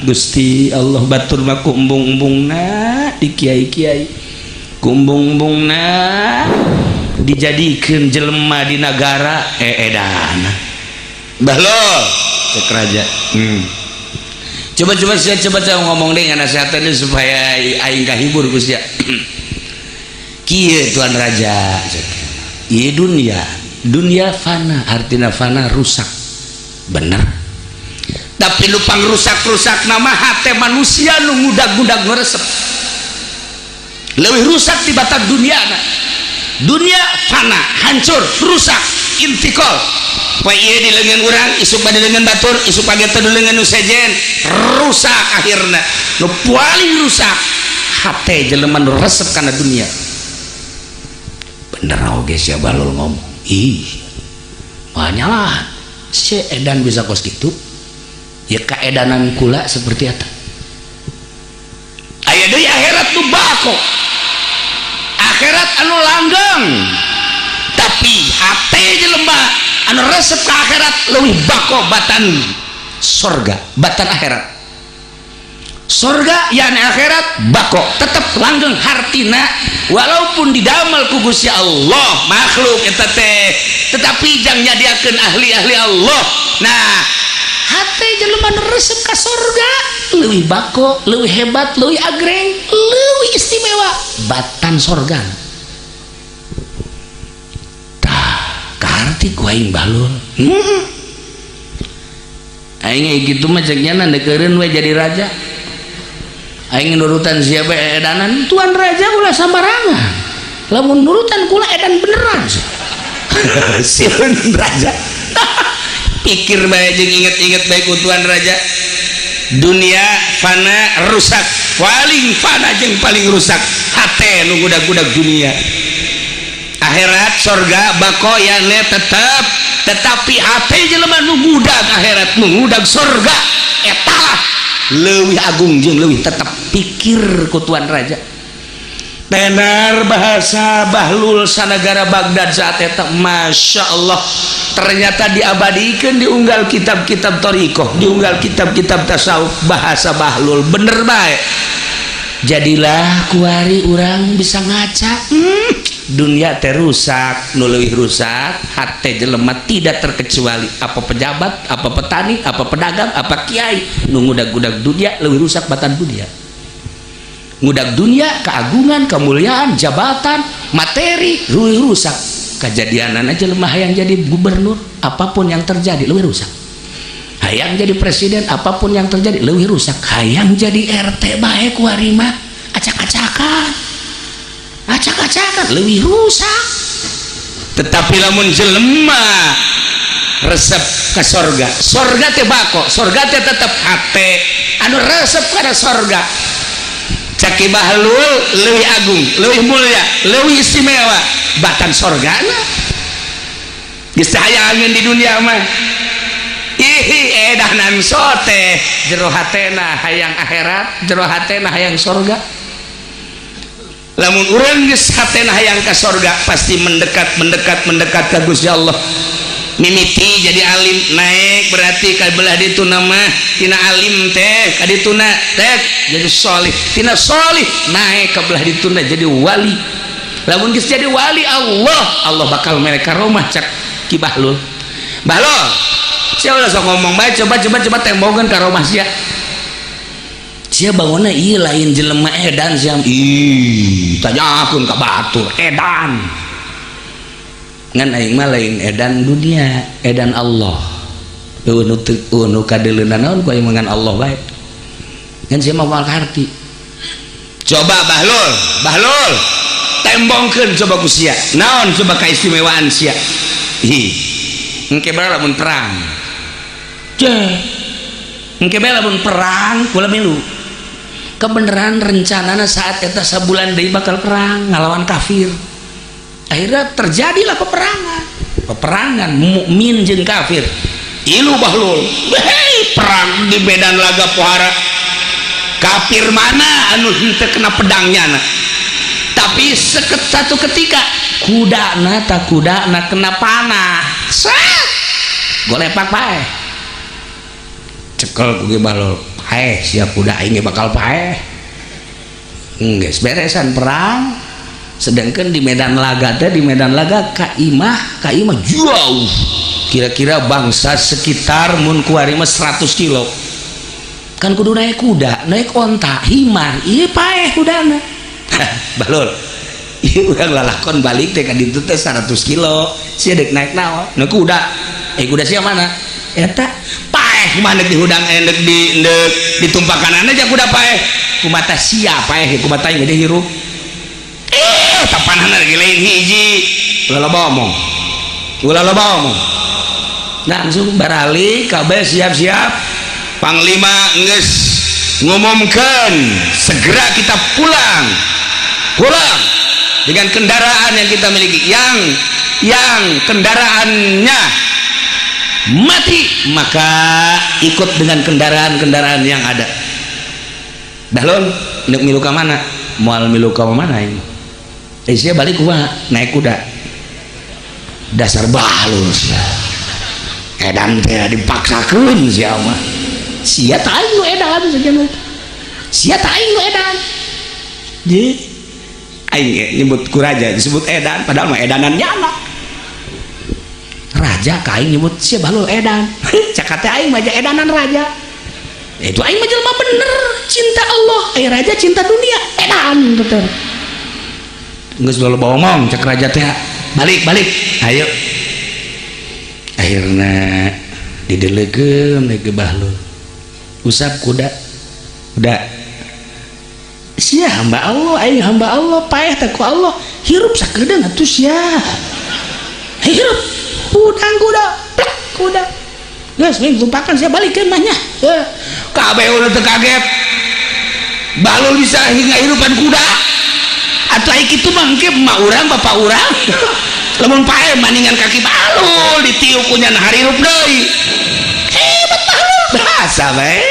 Gusti Allah, batur mah ku embung-embungna di kiai-kiai, kumbung-embungna dijadikeun jelema di nagara eedana. Bahlul, cek raja, Coba-coba saya coba coba ngomong deh nasihatannya supaya aing kahibur ku sia. Kieu, tuan raja, ieu dunia, dunia fana, artina fana rusak, bener. Tapi lupang rusak-rusak nama hati manusia nu ngudag-ngudag ngeresep lebih rusak di batak dunia. Na dunia fana, hancur, rusak, intikal. Poe ieu di leungeun urang, isuk bade leungeun batur, isuk pagi teh di leungeun nu sejen, rusak akhirna. Nu paling rusak hate jelema nu resep kana dunia. Bener oge sia Balul ngomong. Ih, banyalah si edan bisa kos gitu ya, keedanan kula seperti eta. Aya deui akhirat nu bako, akhirat anu langgeng, tapi hate jelema anu resep ke akhirat leuwih bako batan sorga, batan akhirat. Sorga yani akhirat bako, tetep langgeng hartina, walaupun didamel ku Gusti Allah makhluk eta teh, tetapi jang nyadiakeun ahli-ahli Allah. Nah, hate jelema nu resep ka sorga leuwih bako, leuwih hebat, leuwih agreng, leuwih istimewa batan sorga. Tah, kaharti ku aing Balul. Aing gitu mah cek nya deukeureuan we jadi raja. Aing nurutan siapa edanan, tuan raja, ulah sambarangan, lamun nurutan kula edan beneran. Sieun raja. Pikir bae jeung inget-inget bae ku tuan raja, dunia fana rusak, paling fana jeung paling rusak hate nu gudag-gudag dunia. Akhirat sorga bako ya tetep, tetapi hate jelema nu ngudag akhirat, nu ngudag sorga, etalah leuwih agung jeung leuwih tetep. Pikir ku tuan raja. Tenar bahasa Bahlul sanagara Baghdad saat eta. Masya Allah, ternyata diabadikan, diunggal kitab-kitab thoriqoh, diunggal kitab-kitab tasawuf, bahasa Bahlul bener baik. Jadilah kuari urang bisa ngaca, dunia teh rusak, nu leuwih rusak hate jelema, tidak terkecuali apa pejabat, apa petani, apa pedagang, apa kiai. Nu ngudag-gudag dunia leuwih rusak batan dunia. Ngudag dunia, keagungan, kemuliaan, jabatan, materi leuwih rusak. Kejadianan aja lemah yang jadi gubernur, apapun yang terjadi lebih rusak. Hayang jadi presiden, apapun yang terjadi lebih rusak. Hayang jadi RT baik, warima acak-acakan, acak-acakan, lebih rusak. Tetapi lamun jelema resep ke sorga, sorga teh bako, sorga teh tetep hate anu resep kana sorga, cek Ki Bahlul lebih agung, lebih mulia, lebih istimewa batan sorgana. Geus hayangin di dunia mah, ih, edanan sote, jero hatena hayang akhirat, jero hatena hayang sorga. Lamun urang geus hatena hayang ka sorga, pasti mendekat, mendekat, mendekat ka Gusti Allah. Mimiti jadi alim, naik berarti ka belah ditu nama tina alim teh ka dituna teh jadi solih, tina solih naik ka belah dituna jadi wali. Lamun geus jadi wali Allah, Allah bakal mere karomah. Cak Ki Bahlul, "Bahlul, sia ulah sok ngomong bae, coba, coba, coba tembongan karomah sia. Sia bangunna ieu lain jelema edan sia. Ih, tanyakeun ka batur edan. Ngan aing mah lain edan dunia, edan Allah. Eueuh nu teu, eueuh nu kadeuleuna naon ku aing ngan Allah bae. Ngan sia mah moal kaharti. Coba Bahlul, Bahlul, tembongkeun coba ku sia. Naon coba kaistimewaan sia? Ih, engke bae lamun perang. Ceh. Engke bae lamun perang kula milu." Kebenaran rencanana saat eta sabulan deui bakal perang ngalawan kafir. Akhirnya terjadilah peperangan, peperangan mukmin jeung kafir. Ilu Bahlul, hei, perang di medan laga pohara kafir mana anu henteu kena pedangnya na. Tapi satu ketika kudana tak kudana kena panah, set, golepak paeh. Cekel ku Bahlul, "Paeh siap, kuda aing bakal paeh." Geus beresan perang, sedangkan di medan laga teh, di medan laga ka imah jauh, kira-kira bangsa sekitar mun kuari mah 100 kilo kan, kudu naik kuda, naik onta, himar, iya, paeh kudana. "Balul, ieu urang lalakon balik teh ka ditu teh 100 kilo, sia dek naik naon?" "Naik kuda." "Eh, kuda sia mana?" "Eta." "Paeh kumaha dek dihudang, eh, dek di dek ditumpakan aja kuda paeh kumata sia, paeh kumata aing gede hirup." Eh, tapanana lagi lain hiji. Ulah loba omong, ulah loba omong. Langsung baralik kabeh, siap-siap. Panglima geus ngumumkan, segera kita pulang, pulang dengan kendaraan yang kita miliki. Yang kendaraannya mati maka ikut dengan kendaraan-kendaraan yang ada. Bahlul, nek milu ka mana? Moal milu ka mana ini. Eh, sia balik kumaha? Naik kuda. Dasar Bahlul sia, edan teh dipaksakeun sia mah. Sia tah aing nu edan saja, sia tah aing nu edan. Di aing ge nyebut ku raja disebut edan, padahal mah edanan nyana raja. Ka aing nyebut sia Bahlul edan, cakate aing mah edanan raja. Itu aing mah jelema bener, cinta Allah, eh, raja cinta dunia, edan betul. "Geus loba omong," cek raja teh, "balik, balik, ayo." Akhirnya didelegeun ke Bahlul, usap kuda. Kuda sia hamba Allah, aing hamba Allah, paeh teh ku Allah, hirup sakedeung atuh sia, hirup. Hudang kuda, plek kuda. "Geus, ming tumpakan sia, balikeun mah nya." Kabeh udah teu kaget. Bahlul bisa hingga hirupan kuda atau aing kitu mah engke emak urang, bapak urang lamun paeh maningan kaki Bahlul ditiup punya harirup deui. Hebat Bahlul, bahasa bae.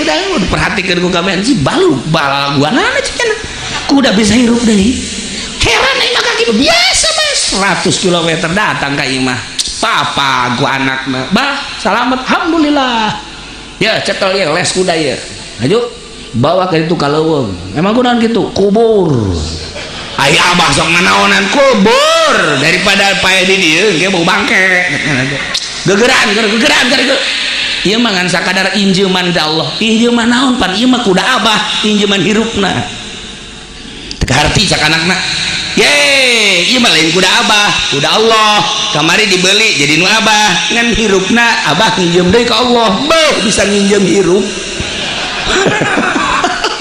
Udah perhatikan ku kabeh si Bahlul balaguanana cenah. Kuda bisa hirup deui. Heran aing mah kaki biasa mas. 100 km datang ka imah. Papa gua anakna. Bah, selamat alhamdulillah. Ya cekel ya les kuda ya. Ayo bawa ke itu ka leuweung. Emang kunaon kitu? Kubur. Ai abah sok nanaonan kubur daripada paeh di dieu ge bau bangke. Gegeran, gegeran, gegeran. Ieu mah ngan sakadar injeuman da Allah. Injeuman naon pan ieu mah kuda abah, injeuman hirupna. Teu kaharti cak anakna. Ye, ieu mah lain kuda abah, kuda Allah. Kamari dibeli jadi nu abah, ngan hirupna abah nginjem deui ka Allah. Beuh bisa nginjem hirup.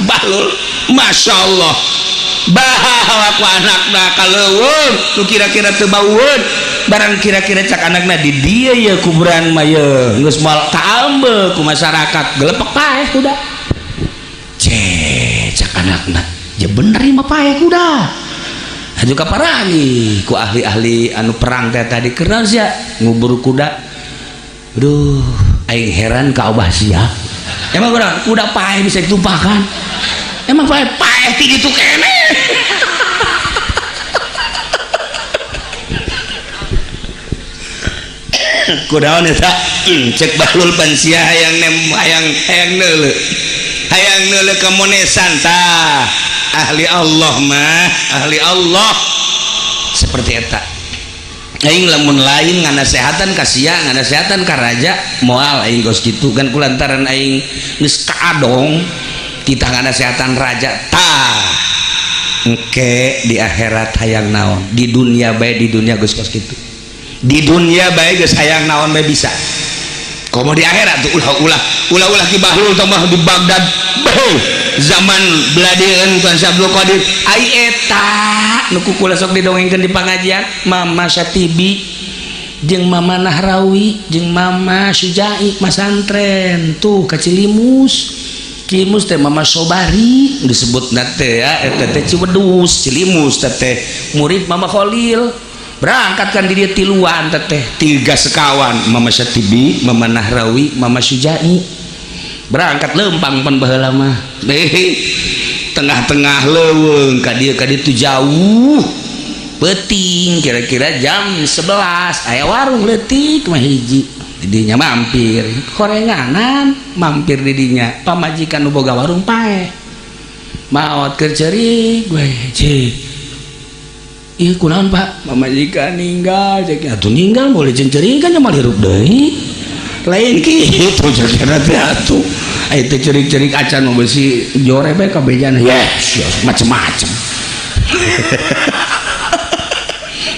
Bahlul, Masya Allah. Bawa ku anakna ka leuweung, nu kira-kira teu baueun. Barang kira-kira cak anakna di dieu ye kuburan mah ye geus moal kaambe ku masyarakat, gelepek paeh kuda. Cek cak anakna, ya bener ieu mah paeh kuda. Aju kaparangi ku ahli-ahli anu perang teh tadi keur sia ngubur kuda. Aduh, aing heran ka abah sia. Emang kuda, kuda paeh bisa ditumpakan? Emang paeh paeh ti ditu keneh. Kudaon eta cek bahlul pan sia hayang nem hayang hayang neuleu. Hayang neuleu ka monesan tah. Ahli Allah mah, ahli Allah. Seperti eta. Aing lamun lain nganasehatan ka sia, nganasehatan ka raja, moal aing geus kitu kan kulantaran aing geus kaadong kita nganasehatan raja tah. Engke di akhirat hayang naon, di dunia bae di dunia geus kos kitu. Di dunia bae geus hayang naon bae bisa. Komo di akhirat tuh ulah-ulah, ulah-ulah ki bahlul tambah di Baghdad. Beuh, zaman beladieun Tuan Syekh Abdul Qadir. Ai eta nu ku kula sok didongengkeun di pangajian, Mama Syatibi jeung Mama Nahrawi jeung Mama Sujai masantren tuh ka Cilimus. Cilimus teh Mama Sobari disebutna teh ya eta teh Ciwedus, Cilimus teh murid Mama Khalil. Berangkat kan di dia tiluan teteh tiga sekawan Mama Syatibi, Mama Nahrawi, Mama Sujai. Berangkat lempang pan baheula mah. Tengah-tengah leuweung ka dieu tuh jauh. Peuting kira-kira jam 11 aya warung leutik mah hiji. Didinya mampir korenganan, mampir didinya pamajikan nu boga warung paeh. Maot keur ceurik we cik. Ih kunaon Pak? Pamajikan ninggal cek atuh ninggal boleh cenceringan nya hirup deui. Lain kitu cek teh atuh. Ai teh ceurik-ceurik acan mah besi jore bae kabejana. Yes, macem-macem.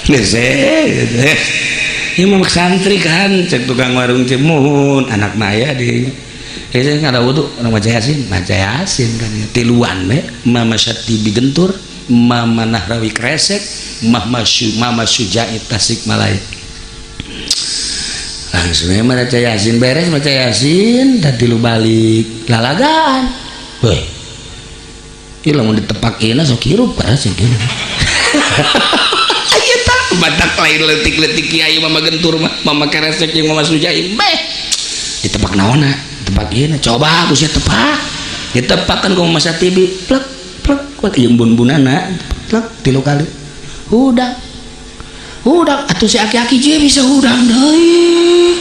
Geus ieu mah santri kan cek tukang warung cek muhun anakna aya di ieu kada wudu urang maca Yasin kan tiluan we Mama Syatibi gentur, Mama Nahrawi kresek, Mama Sujai Tasikmalaya. Langsung aja maca Yasin beres maca Yasin dan tilu balik lalagaan. Woi. Ieu lamun ditepak ieu sok hirup keras kieu. Aya tah batak lain leutik-leutik kiai Mama gentur mah, Mama kresek jeung Mama Sujai beh. Ditepak naonna? Tepak ieu coba ku sia tepak. Ditepak kan ku Mama Syatibi plek plek kuat jeung bun-bunana plek tilu kali. Hudang. Hudang atuh si aki-aki je bisa hudang deui.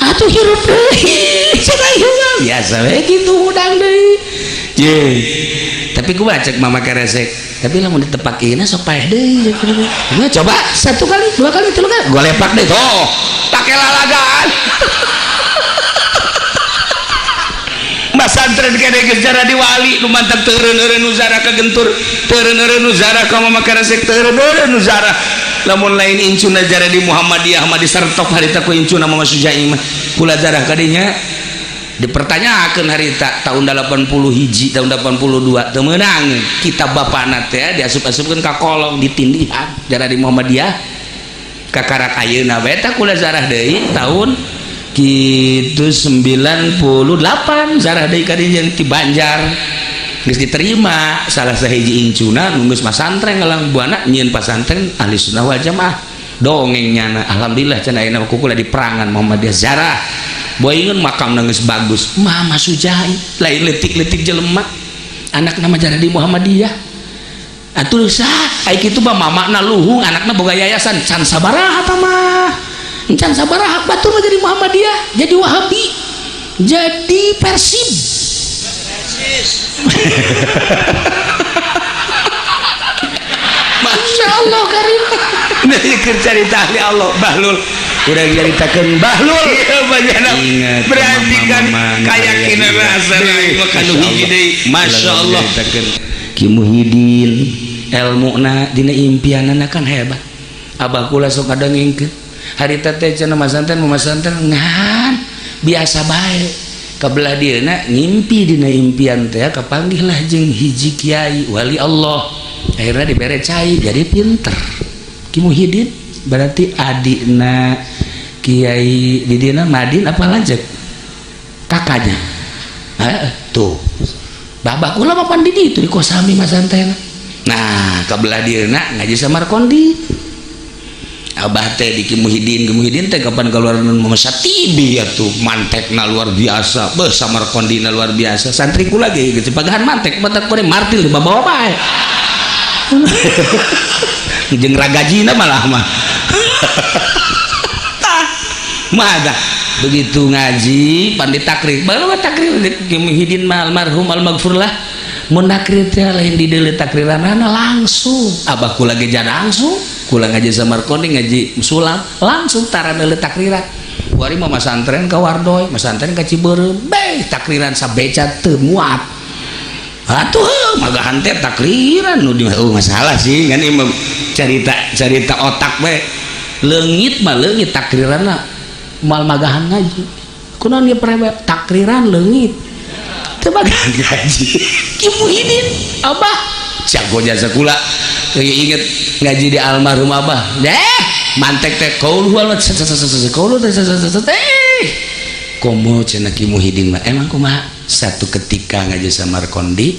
Atuh hirup deui. Cenah ieu biasa we kitu hudang deui. Ye. Tapi kumaha cek Mama keresek? Tapi lamun ditepak ieu sok paeh deui. Nah, coba satu kali, dua kali, tilu kali. Gua lepak deui tuh. Pake lalagaan. Masantren kene geus jaradi wali nu mantap teureun-eureun nu zarah ka gentur, teureun-eureun nu zarah ka Mama keresek, teureun-eureun nu zarah. Lamun lain incuna jaradi Muhammadiyah mah disertok harita ku incuna Mama Sujai mah. Kula zarah kadinya dipertanyakeun harita tahun 80 hiji, tahun 82 teu meunang kitab bapana teh diasup-asupkeun ka kolong ditindihan jaradi Muhammadiyah. Kakarak ayeuna bae tah kula zarah deui tahun gitu 98 zarah deui kadinya ti Banjar geus diterima salah sahiji incuna nu geus masantren ngalang buana nyieun pasantren ahli sunnah wal jamaah dongeng nyana alhamdulillah cenah ayeuna mah kukula di perangan Muhammadiyah zarah boingeun makamna geus bagus Mama Sujai lain leutik-leutik jelema anak nama jaradi Muhammadiyah Atuh sah ai kitu mah mamana luhung anakna boga yayasan can sabaraha tah mah. Can sabaraha batur mah jadi Muhammadiyah, jadi Wahabi, jadi Persib. Masya Allah karim. Nah, keur carita ahli Allah Bahlul. Urang nyaritakeun Bahlul. Ingat berarti kan kayakinan rasa mah kanu hiji deui. Masya Allah. Ki Muhyiddin elmuna dina impianana kan hebat. Abah kula sok ngadongengkeun. Harita teh cenah masanten masanten ngan biasa bae. Kabelah dieuna ngimpi dina impian teh kapanggihlah jeung hiji kiai wali Allah. Akhirnya dibere cai jadi pinter. Ki Muhyiddin berarti adikna Kiai di dina Madin apa lanjut kakaknya tuh babak kula mah pan di ditu di Kosami masantena. Nah kabelah dieuna ngaji Samarkondi abah teh di Ki Muhyiddin, Ki Muhyiddin teh kapan keluar Satibi atuh mantekna luar biasa beuh Samarkondina luar biasa santri kula ge geus pagahan mantek batak kore martil dibawa bae jeung ragajina malah mah. Mah begitu ngaji pan ditakrir baru takrir Ki Muhyiddin mah almarhum almaghfurlah mun takrir teh lain di deuleu takriranana langsung abah kula ge langsung kula ngaji Samarkondi ngaji sulam langsung tara deuleu takriran wari mah masantren ka Wardoy masantren ka Cibeureum beh takriran sabeca teu muat atuh magahan teh takriran nu di oh masalah sih kan ieu carita carita otak we leungit mah leungit takriranna mal magahan ngaji kunaon ieu prewek takriran leungit teu magahan ngaji. Ki Muhyiddin abah jago jasa kula inget ngaji di almarhum abah deh mantek teh kaul huwa kaul teh komo cenah Ki Muhyiddin mah emang kumaha satu ketika ngaji Samarkondi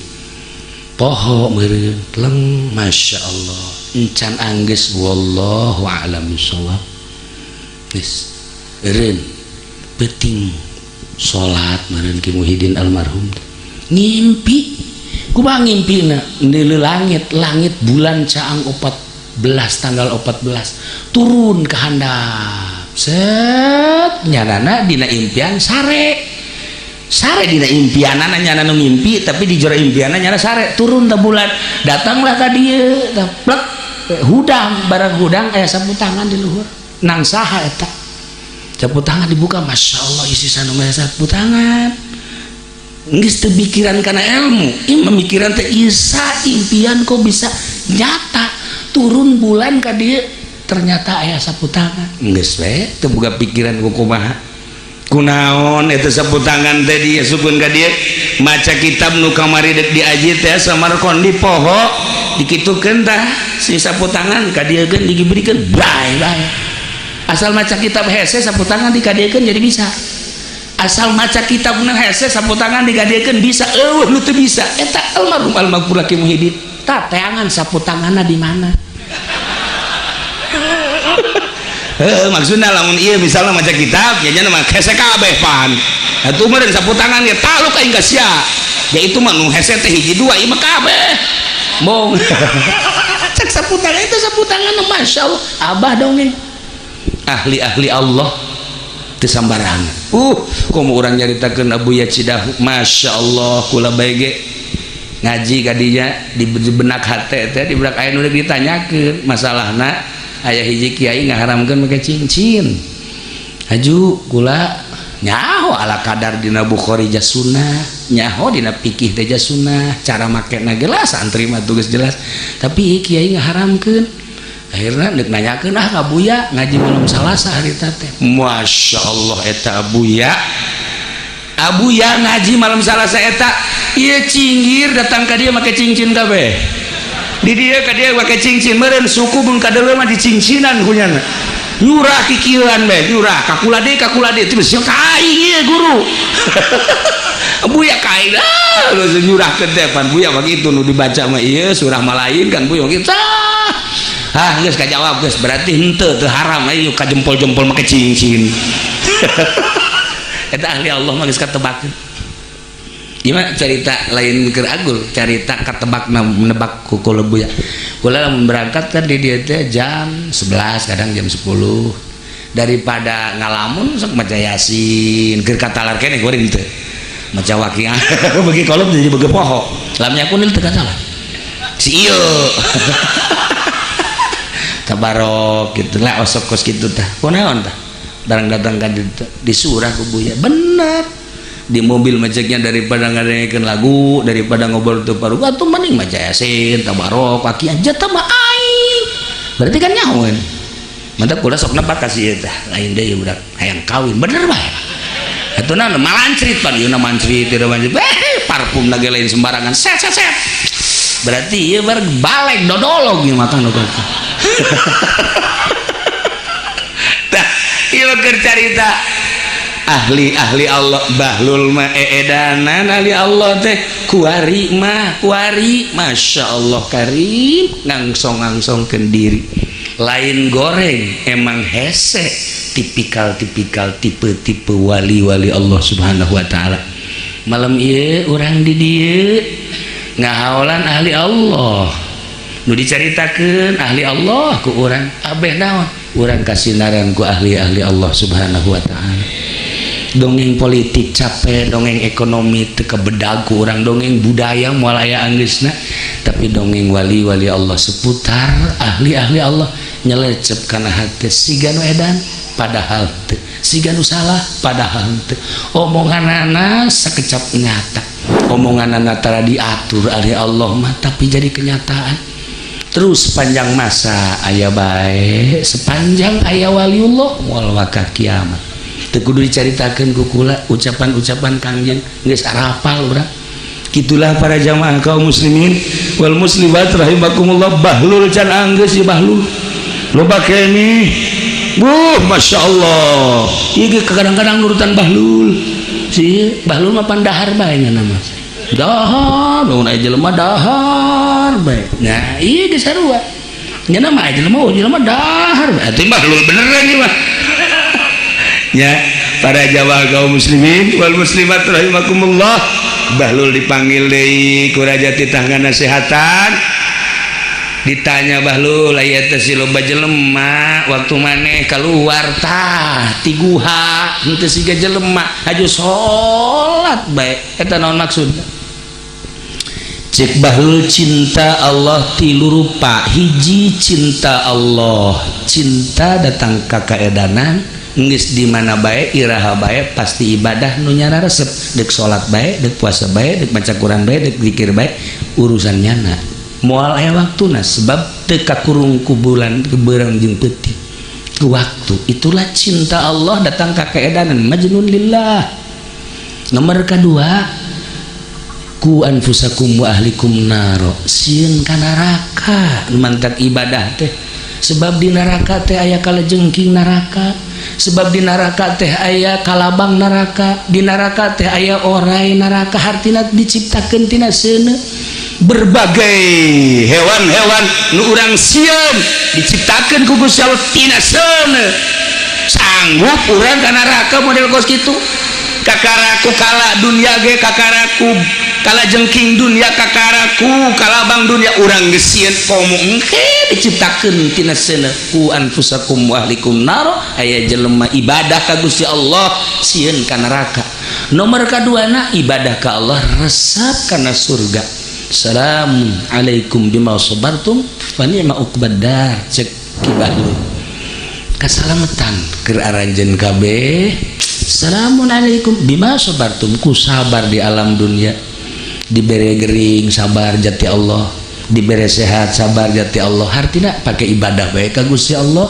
poho meureun leng Masya Allah encan anggeus wallahu a'lam bishawab geus eureun peuting salat meureun Ki Muhyiddin almarhum ngimpi kumaha ngimpina deuleu langit langit bulan caang 14 tanggal 14 turun ke handap set nyanana dina impian sare sare dina impianana nyana nu ngimpi tapi di jero impianna nyana sare turun teh bulan datanglah ka dieu tah plek hudang barang hudang aya sapu tangan di luhur nang saha eta sapu tangan dibuka Masya Allah isi sanu mah sapu tangan geus teu pikiran kana ilmu ieu memikiran teh isa impian kok bisa nyata turun bulan ka dieu ternyata aya sapu tangan geus we teu boga pikiran ku kumaha kunaon eta sapu tangan teh diasupkeun ka dieu maca kitab nu kamari deuk diaji teh Samarkondi poho dikitukeun tah si sapu tangan ka dieu geun dibirikeun bae bae asal maca kitab hese sapu tangan dikadiekeun jadi bisa asal maca kitab nu hese sapu tangan dikadiekeun bisa eueuh nu teu bisa eta almarhum almaghfur Ki Muhyiddin tah teangan sapu tanganna di mana. Heeh maksudna lamun ieu misalna maca kitab nya nya mah hese kabeh pan atuh meureun sapu tangan ge taluk aing ka sia ya itu mah nu hese teh hiji dua ieu mah kabeh mong cek sapu tangan itu sapu tangan Masya Allah abah dongeng ahli-ahli Allah teu sambarangan komo urang nyaritakeun Abu Yacidahu Masya Allah kula bae ge ngaji kadinya di benak hate teh di benak aya nu ditanyakeun masalahna aya hiji kiai ngaharamkeun make cincin haju kula nyaho ala kadar dina Bukhari jasunah nyaho dina fikih teh jasunah cara makena gelas santri mah tugas jelas tapi kiai ngaharamkeun akhirna deuk nanyakeun ah ka Buya ngaji malam Salasa harita teh Masya Allah eta Abuya Abuya ngaji malam Salasa eta ieu cinggir datang ka dia make cincin kabeh di dia ka dia make cincin meureun suku mun kadeuleu mah dicincinan kunyana nyurah kikieuan bae nyurah kakula deui teu ka aing ieu guru Buya ka aing ah nyurahkeun teh pan Buya begitu nu dibaca mah ieu surah malain kan Buya kitu ah geus kajawab geus berarti henteu teu haram ayo ka jempol-jempol make cincin eta ahli Allah mah geus katebakeun. Gimana cerita lain keur agul, cerita ketebak menebak ku lebu ya. Kula lamun berangkat kan di dieu teh jam 11, kadang jam 10. Daripada ngalamun, sok maca Yasin keur katalar keneh kuring teh. Maca Waqiah bagi kolom jadi bagi poho. Lamnya kunil teu katalar. Si ieu. Tabarok gitu lah, osok kos gitu tah. Kunaon tah? Barang datang ka ditu disurah ku Buya. Bener. Di mobil macetnya, daripada ngadengekeun lagu, daripada ngobrol teu paru, atuh mending maca Yasin, Tabarok, Waqiah, jatah mah aing berarti kan nyahoeun. Mantap, kula sok nebak ka si ieu tah, lain deui budak hayang kawin, bener bae atuh. Naon malancrit pan ieu na, mancrit ieu mancrit, eh, parfum ge lain sembarangan, set set set, berarti ieu bar balik dodolog ieu mah kan. Tah, ieu keur carita ahli-ahli Allah. Bahlul mah eedanan, ahli Allah teh kuari mah kuari, Masya Allah karim, ngangsong-ngangsongkeun diri, lain goreng, emang hese tipikal-tipikal tipe-tipe wali-wali Allah Subhanahu wa Ta'ala. Malam ieu urang di dieu ngahaolan ahli Allah nu dicaritakeun ahli Allah ku urang abeh. Naon urang kasinaran ku ahli-ahli Allah Subhanahu wa Ta'ala? Dongeng politik capek, dongeng ekonomi teu kebedag ku urang, dongeng budaya moal aya anggeusna, tapi dongeng wali-wali Allah seputar ahli-ahli Allah nyelecep kana hate, siga nu edan padahal teu, siga nu salah padahal teu. Omonganana sakecap nyata, omonganana tara diatur ahli Allah mah, tapi jadi kenyataan terus sepanjang masa aya bae, sepanjang aya waliullah moal waka kiamat. Teu kudu dicaritakeun ku kula, ucapan-ucapan Kangjeng geus arapal urang. Gitulah para jamaah kaum muslimin wal muslimat rahimakumullah. Bahlul can anggeus ieu, bahlul loba keneh. Buh, Masya Allah, ieu ge kadang-kadang nurutan bahlul. Si bahlul mah pan dahar bae nya mah, dahar nu aya jelema dahar bae. Nah, ieu ge sarua nya mah, aya jelema, oh, jelema dahar bae. Atuh bahlul beneran ieu mah ya. Para jamaah kaum muslimin wal muslimat rahimakumullah, bahlul dipanggil deui ku raja, titah nasehatan. Ditanya bahlul, "Aya teh si loba jelema waktu maneh keluar tah ti guha henteu siga jelema, haju salat bae, eta naon maksudna?" Cek bahlul, "Cinta Allah tilu rupa. Hiji, cinta Allah, cinta datang ka kaedanan, geus di mana bae, iraha bae, pasti ibadah nu nyana resep, dek salat bae, dek puasa bae, dek maca Quran bae, dek zikir bae, urusan nyana moal aya waktuna sebab teu kakurung ku bulan beurang jeung peuting waktu. Itulah cinta Allah datang ka keedanan, majnun lillah. Nomor kedua, qu anfusakum wa ahlikum naro, sieun ka neraka, mantak ibadah teh, sebab di neraka teh aya kalajengking neraka, sebab di neraka teh aya kalabang neraka, di neraka teh aya orai neraka, hartina diciptakeun tina seuneu. Berbagai hewan-hewan nu urang sieun diciptakeun ku Gusti Allah tina seuneu. Sanggup urang ka neraka model kos kitu? Kakaraku kala dunia ge, kakaraku kala jengking dunia, kakaraku kalabang dunia, urang geus sieun, komo engke diciptakeun tina seuneu. Qu anfusakum wa ahlikum naro. Aya jelema ibadah ka Gusti Allah sieun ka neraka. Nomor kaduana, ibadah ka Allah resep kana surga. Salam alaikum bima sabartum fa ni'ma uqbad dar. Cek Ki Bahlul, kasalamatan keur aranjeun kabeh. Salamun alaikum bima sabartum, ku sabar di alam dunia. Dibere gering sabar jati Allah, dibere sehat sabar jati Allah, hartina pakai ibadah bae ka Gusti Allah,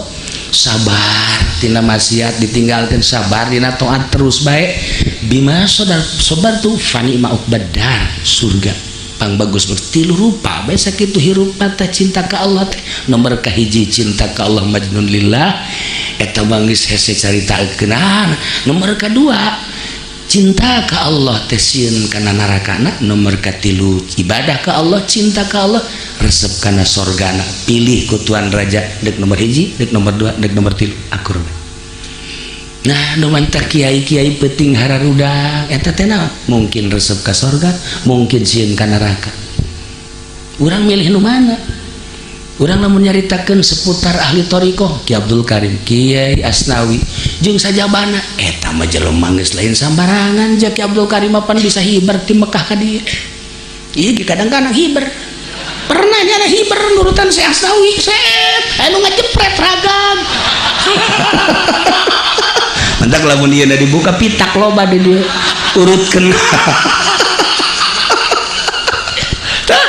sabar tina maksiat ditinggalkan, sabar dina taat terus bae. Bima sabar sabartum fa ni'ma uqbad dar, surga pang bagus. Tilu rupa bae sakitu hirup teh cinta ka Allah teh. Nomor kahiji, cinta ka Allah majnun lillah, eta mah geus hese caritakeun. Nomor kadua, cinta ka Allah teh sieun kana narakana. Nomor katilu, ibadah ka Allah, cinta ka Allah, resep kana sorgana. Pilih ku tuan raja, dek nomor hiji, dek nomor dua, dek nomor tilu, akur. Nah, nu mantak kiai-kiai peuting hararudang eta teh naon? Mungkin resep ka sorga, mungkin sieun ka neraka. Urang milih nu mana? Urang lamun nyaritakeun seputar ahli thariqah, Ki Abdul Karim, Kiai Asnawi jeung sajabana, eta mah jelema geus lain sambarangan. Ja Ki Abdul Karim mah pan bisa hiber ti Mekah ka dieu. Ieu ge kadang-kadang hiber. Pernah nyana hiber nurutan si Asnawi, set anu ngajepret ragam. Mentak lamun ieu dibuka pitak loba di dieu urutkeun. Tah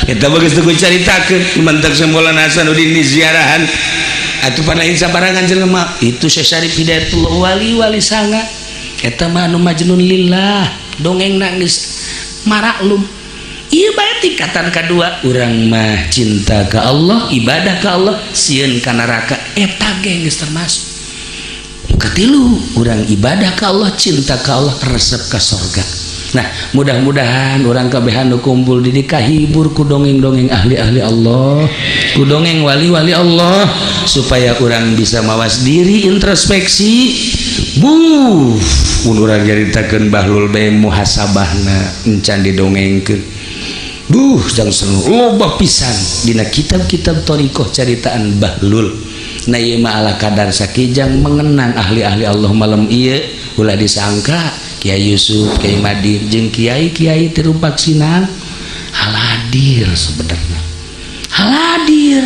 eta mah geus teu caritakeun mentak Maulana Hasanuddin di ziarahan atuh pan lain sabarangan jelema itu. Syekh Syarif Hidayatullah wali-wali sanga eta mah anu majnun lillah dongeng nangis maraklum. Ieu bae tingkatan kadua, urang mah cinta ka Allah, ibadah ka Allah, sieun ka neraka, eta ge geus termasuk. Katilu, urang ibadah ka Allah, cinta ka Allah, resep ka sorga. Nah, mudah-mudahan urang kabehan nu kumpul di dieu kahibur ku dongeng-dongeng ahli-ahli Allah, ku dongeng wali-wali Allah, supaya urang bisa mawas diri, introspeksi. Buh, mun urang nyaritakeun Bahlul bae muhasabahna encan didongengkeun. Buh, jang seneng loba pisan dina kitab-kitab thariqah caritaan Bahlul. Nah, ieu mah ala kadar sakijang mengenang ahli-ahli Allah malam ieu. Ulah disangka Kiai Yusuf, Kiai Madin jeung kiai-kiai Tirumpak Sinang hadir sebenarnya hadir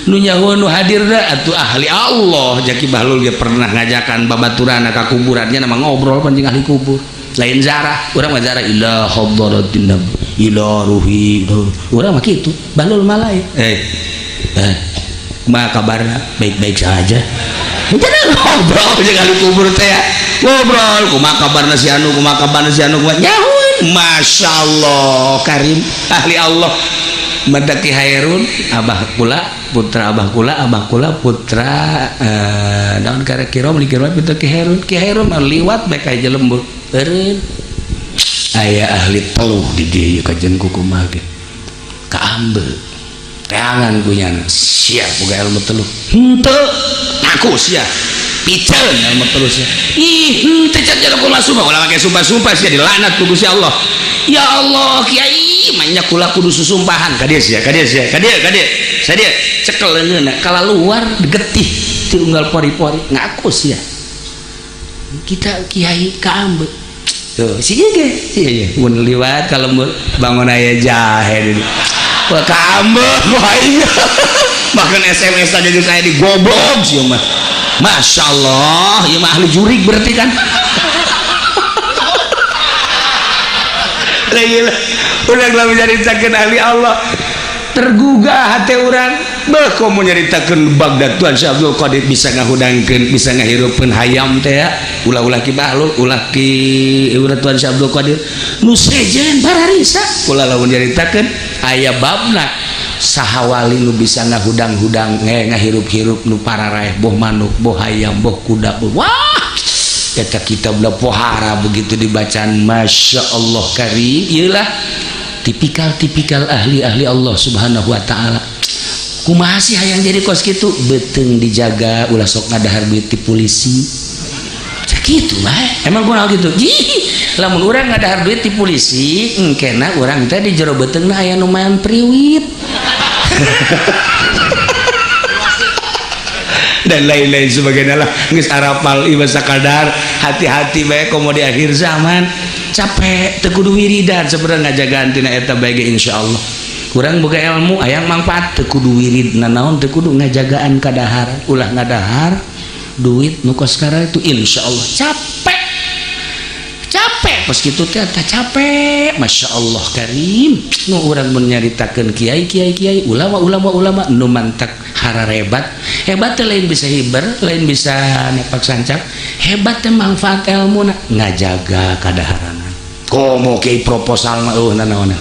nu nyaho nu hadir da atuh ahli Allah. Jaki Bahlul ge pernah ngajakan babaturana ka kuburannya, nama ngobrol pancing ahli kubur lain zarah. Urang mah zarah ila hadratin nabi ila ruhi, urang mah kitu. Bahlul mah lain. Mah kabarna baik-baik saja. Jadi ngobrol jeung ahli kubur teh, ngobrol kumaha kabarna si anu, kumaha kabarna si anu, kumaha nyahuin. Masya Allah karim ahli Allah. Madaki Hairun abah kula putra abah kula, abah kula putra naon kara kirom li kirom putra Ki Hairun. Ki Hairun mah liwat bae ka jelembur eureun aya ahli teluh di dieu kajen kukumaha ge kaambe teangan kunyana siap boga ilmu teluh henteu aku sia piceun ilmu teluh sia. Ih, henteu can jaluk kula sumpah, ulah make sumpah-sumpah sia dilaknat ku Gusti Allah. Ya Allah kiai manya kula kudu susumpahan ka dieu sia, ka dieu sia, ka dieu, ka dieu sadia cekel leungeunna kala luar getih ti unggal pori-pori ngaku sia kita kiai kaambe tuh si ieu ge ieu ye mun liwat ka lembur bangun aya jahe di wah kaambe aing bahkan SMS aja geus aya di goblok sih mah. Masya Allah, ieu mah ahli jurig berarti kan. Lah urang lamun nyaritakeun ahli Allah tergugah hati urang. Beuh komo nyaritakeun Baghdad Tuan Syekh Abdul Qadir bisa ngahudangkeun, bisa ngahirupkeun hayam teh ya. Ulah-ulah Ki Bahlul, ulah Ki ulah Tuan Syekh Abdul Qadir nu sejen bararisa. Ulah lamun nyaritakeun aya babna saha wali nu bisa ngahudang-hudang ngahirup-hirup nu pararaeh boh manuk, boh hayam, boh kuda, boh wah eta kitabna pohara begitu dibacaan. Masya Allah karim. Iyalah tipikal-tipikal ahli-ahli Allah subhanahu wa ta'ala. Kumaha sih hayang jadi kos kitu beuteung dijaga ulah sok ngadahar duit ti polisi sakitu bae. Emang kunaon kitu? Jih, lamun urang ngadahar duit ti polisi engkena urang teh di jero beuteungna aya nu main priwit dan lain-lain sebagainya lah. Geus arapal ieu sakadar hati-hati bae komo di akhir zaman capek teu kudu wiridan sebenarnya ngajagaan tina eta bae ge insyaallah kurang boga ilmu hayang manfaat teu kudu wirid nanaon teu kudu ngajagaan kadahar ulah ngadahar duit nu kos itu insyaallah capek capek pas kitu teh capek. Masya Allah karim nu urang mun nyaritakeun kiai kiai kiai ulama ulama ulama nu mantak hararebat hebat teh lain bisa hiber lain bisa nepak sancak hebat teh manfaat ilmu ngajaga kadaharanan komo kiai proposal mah eueuh nanaon.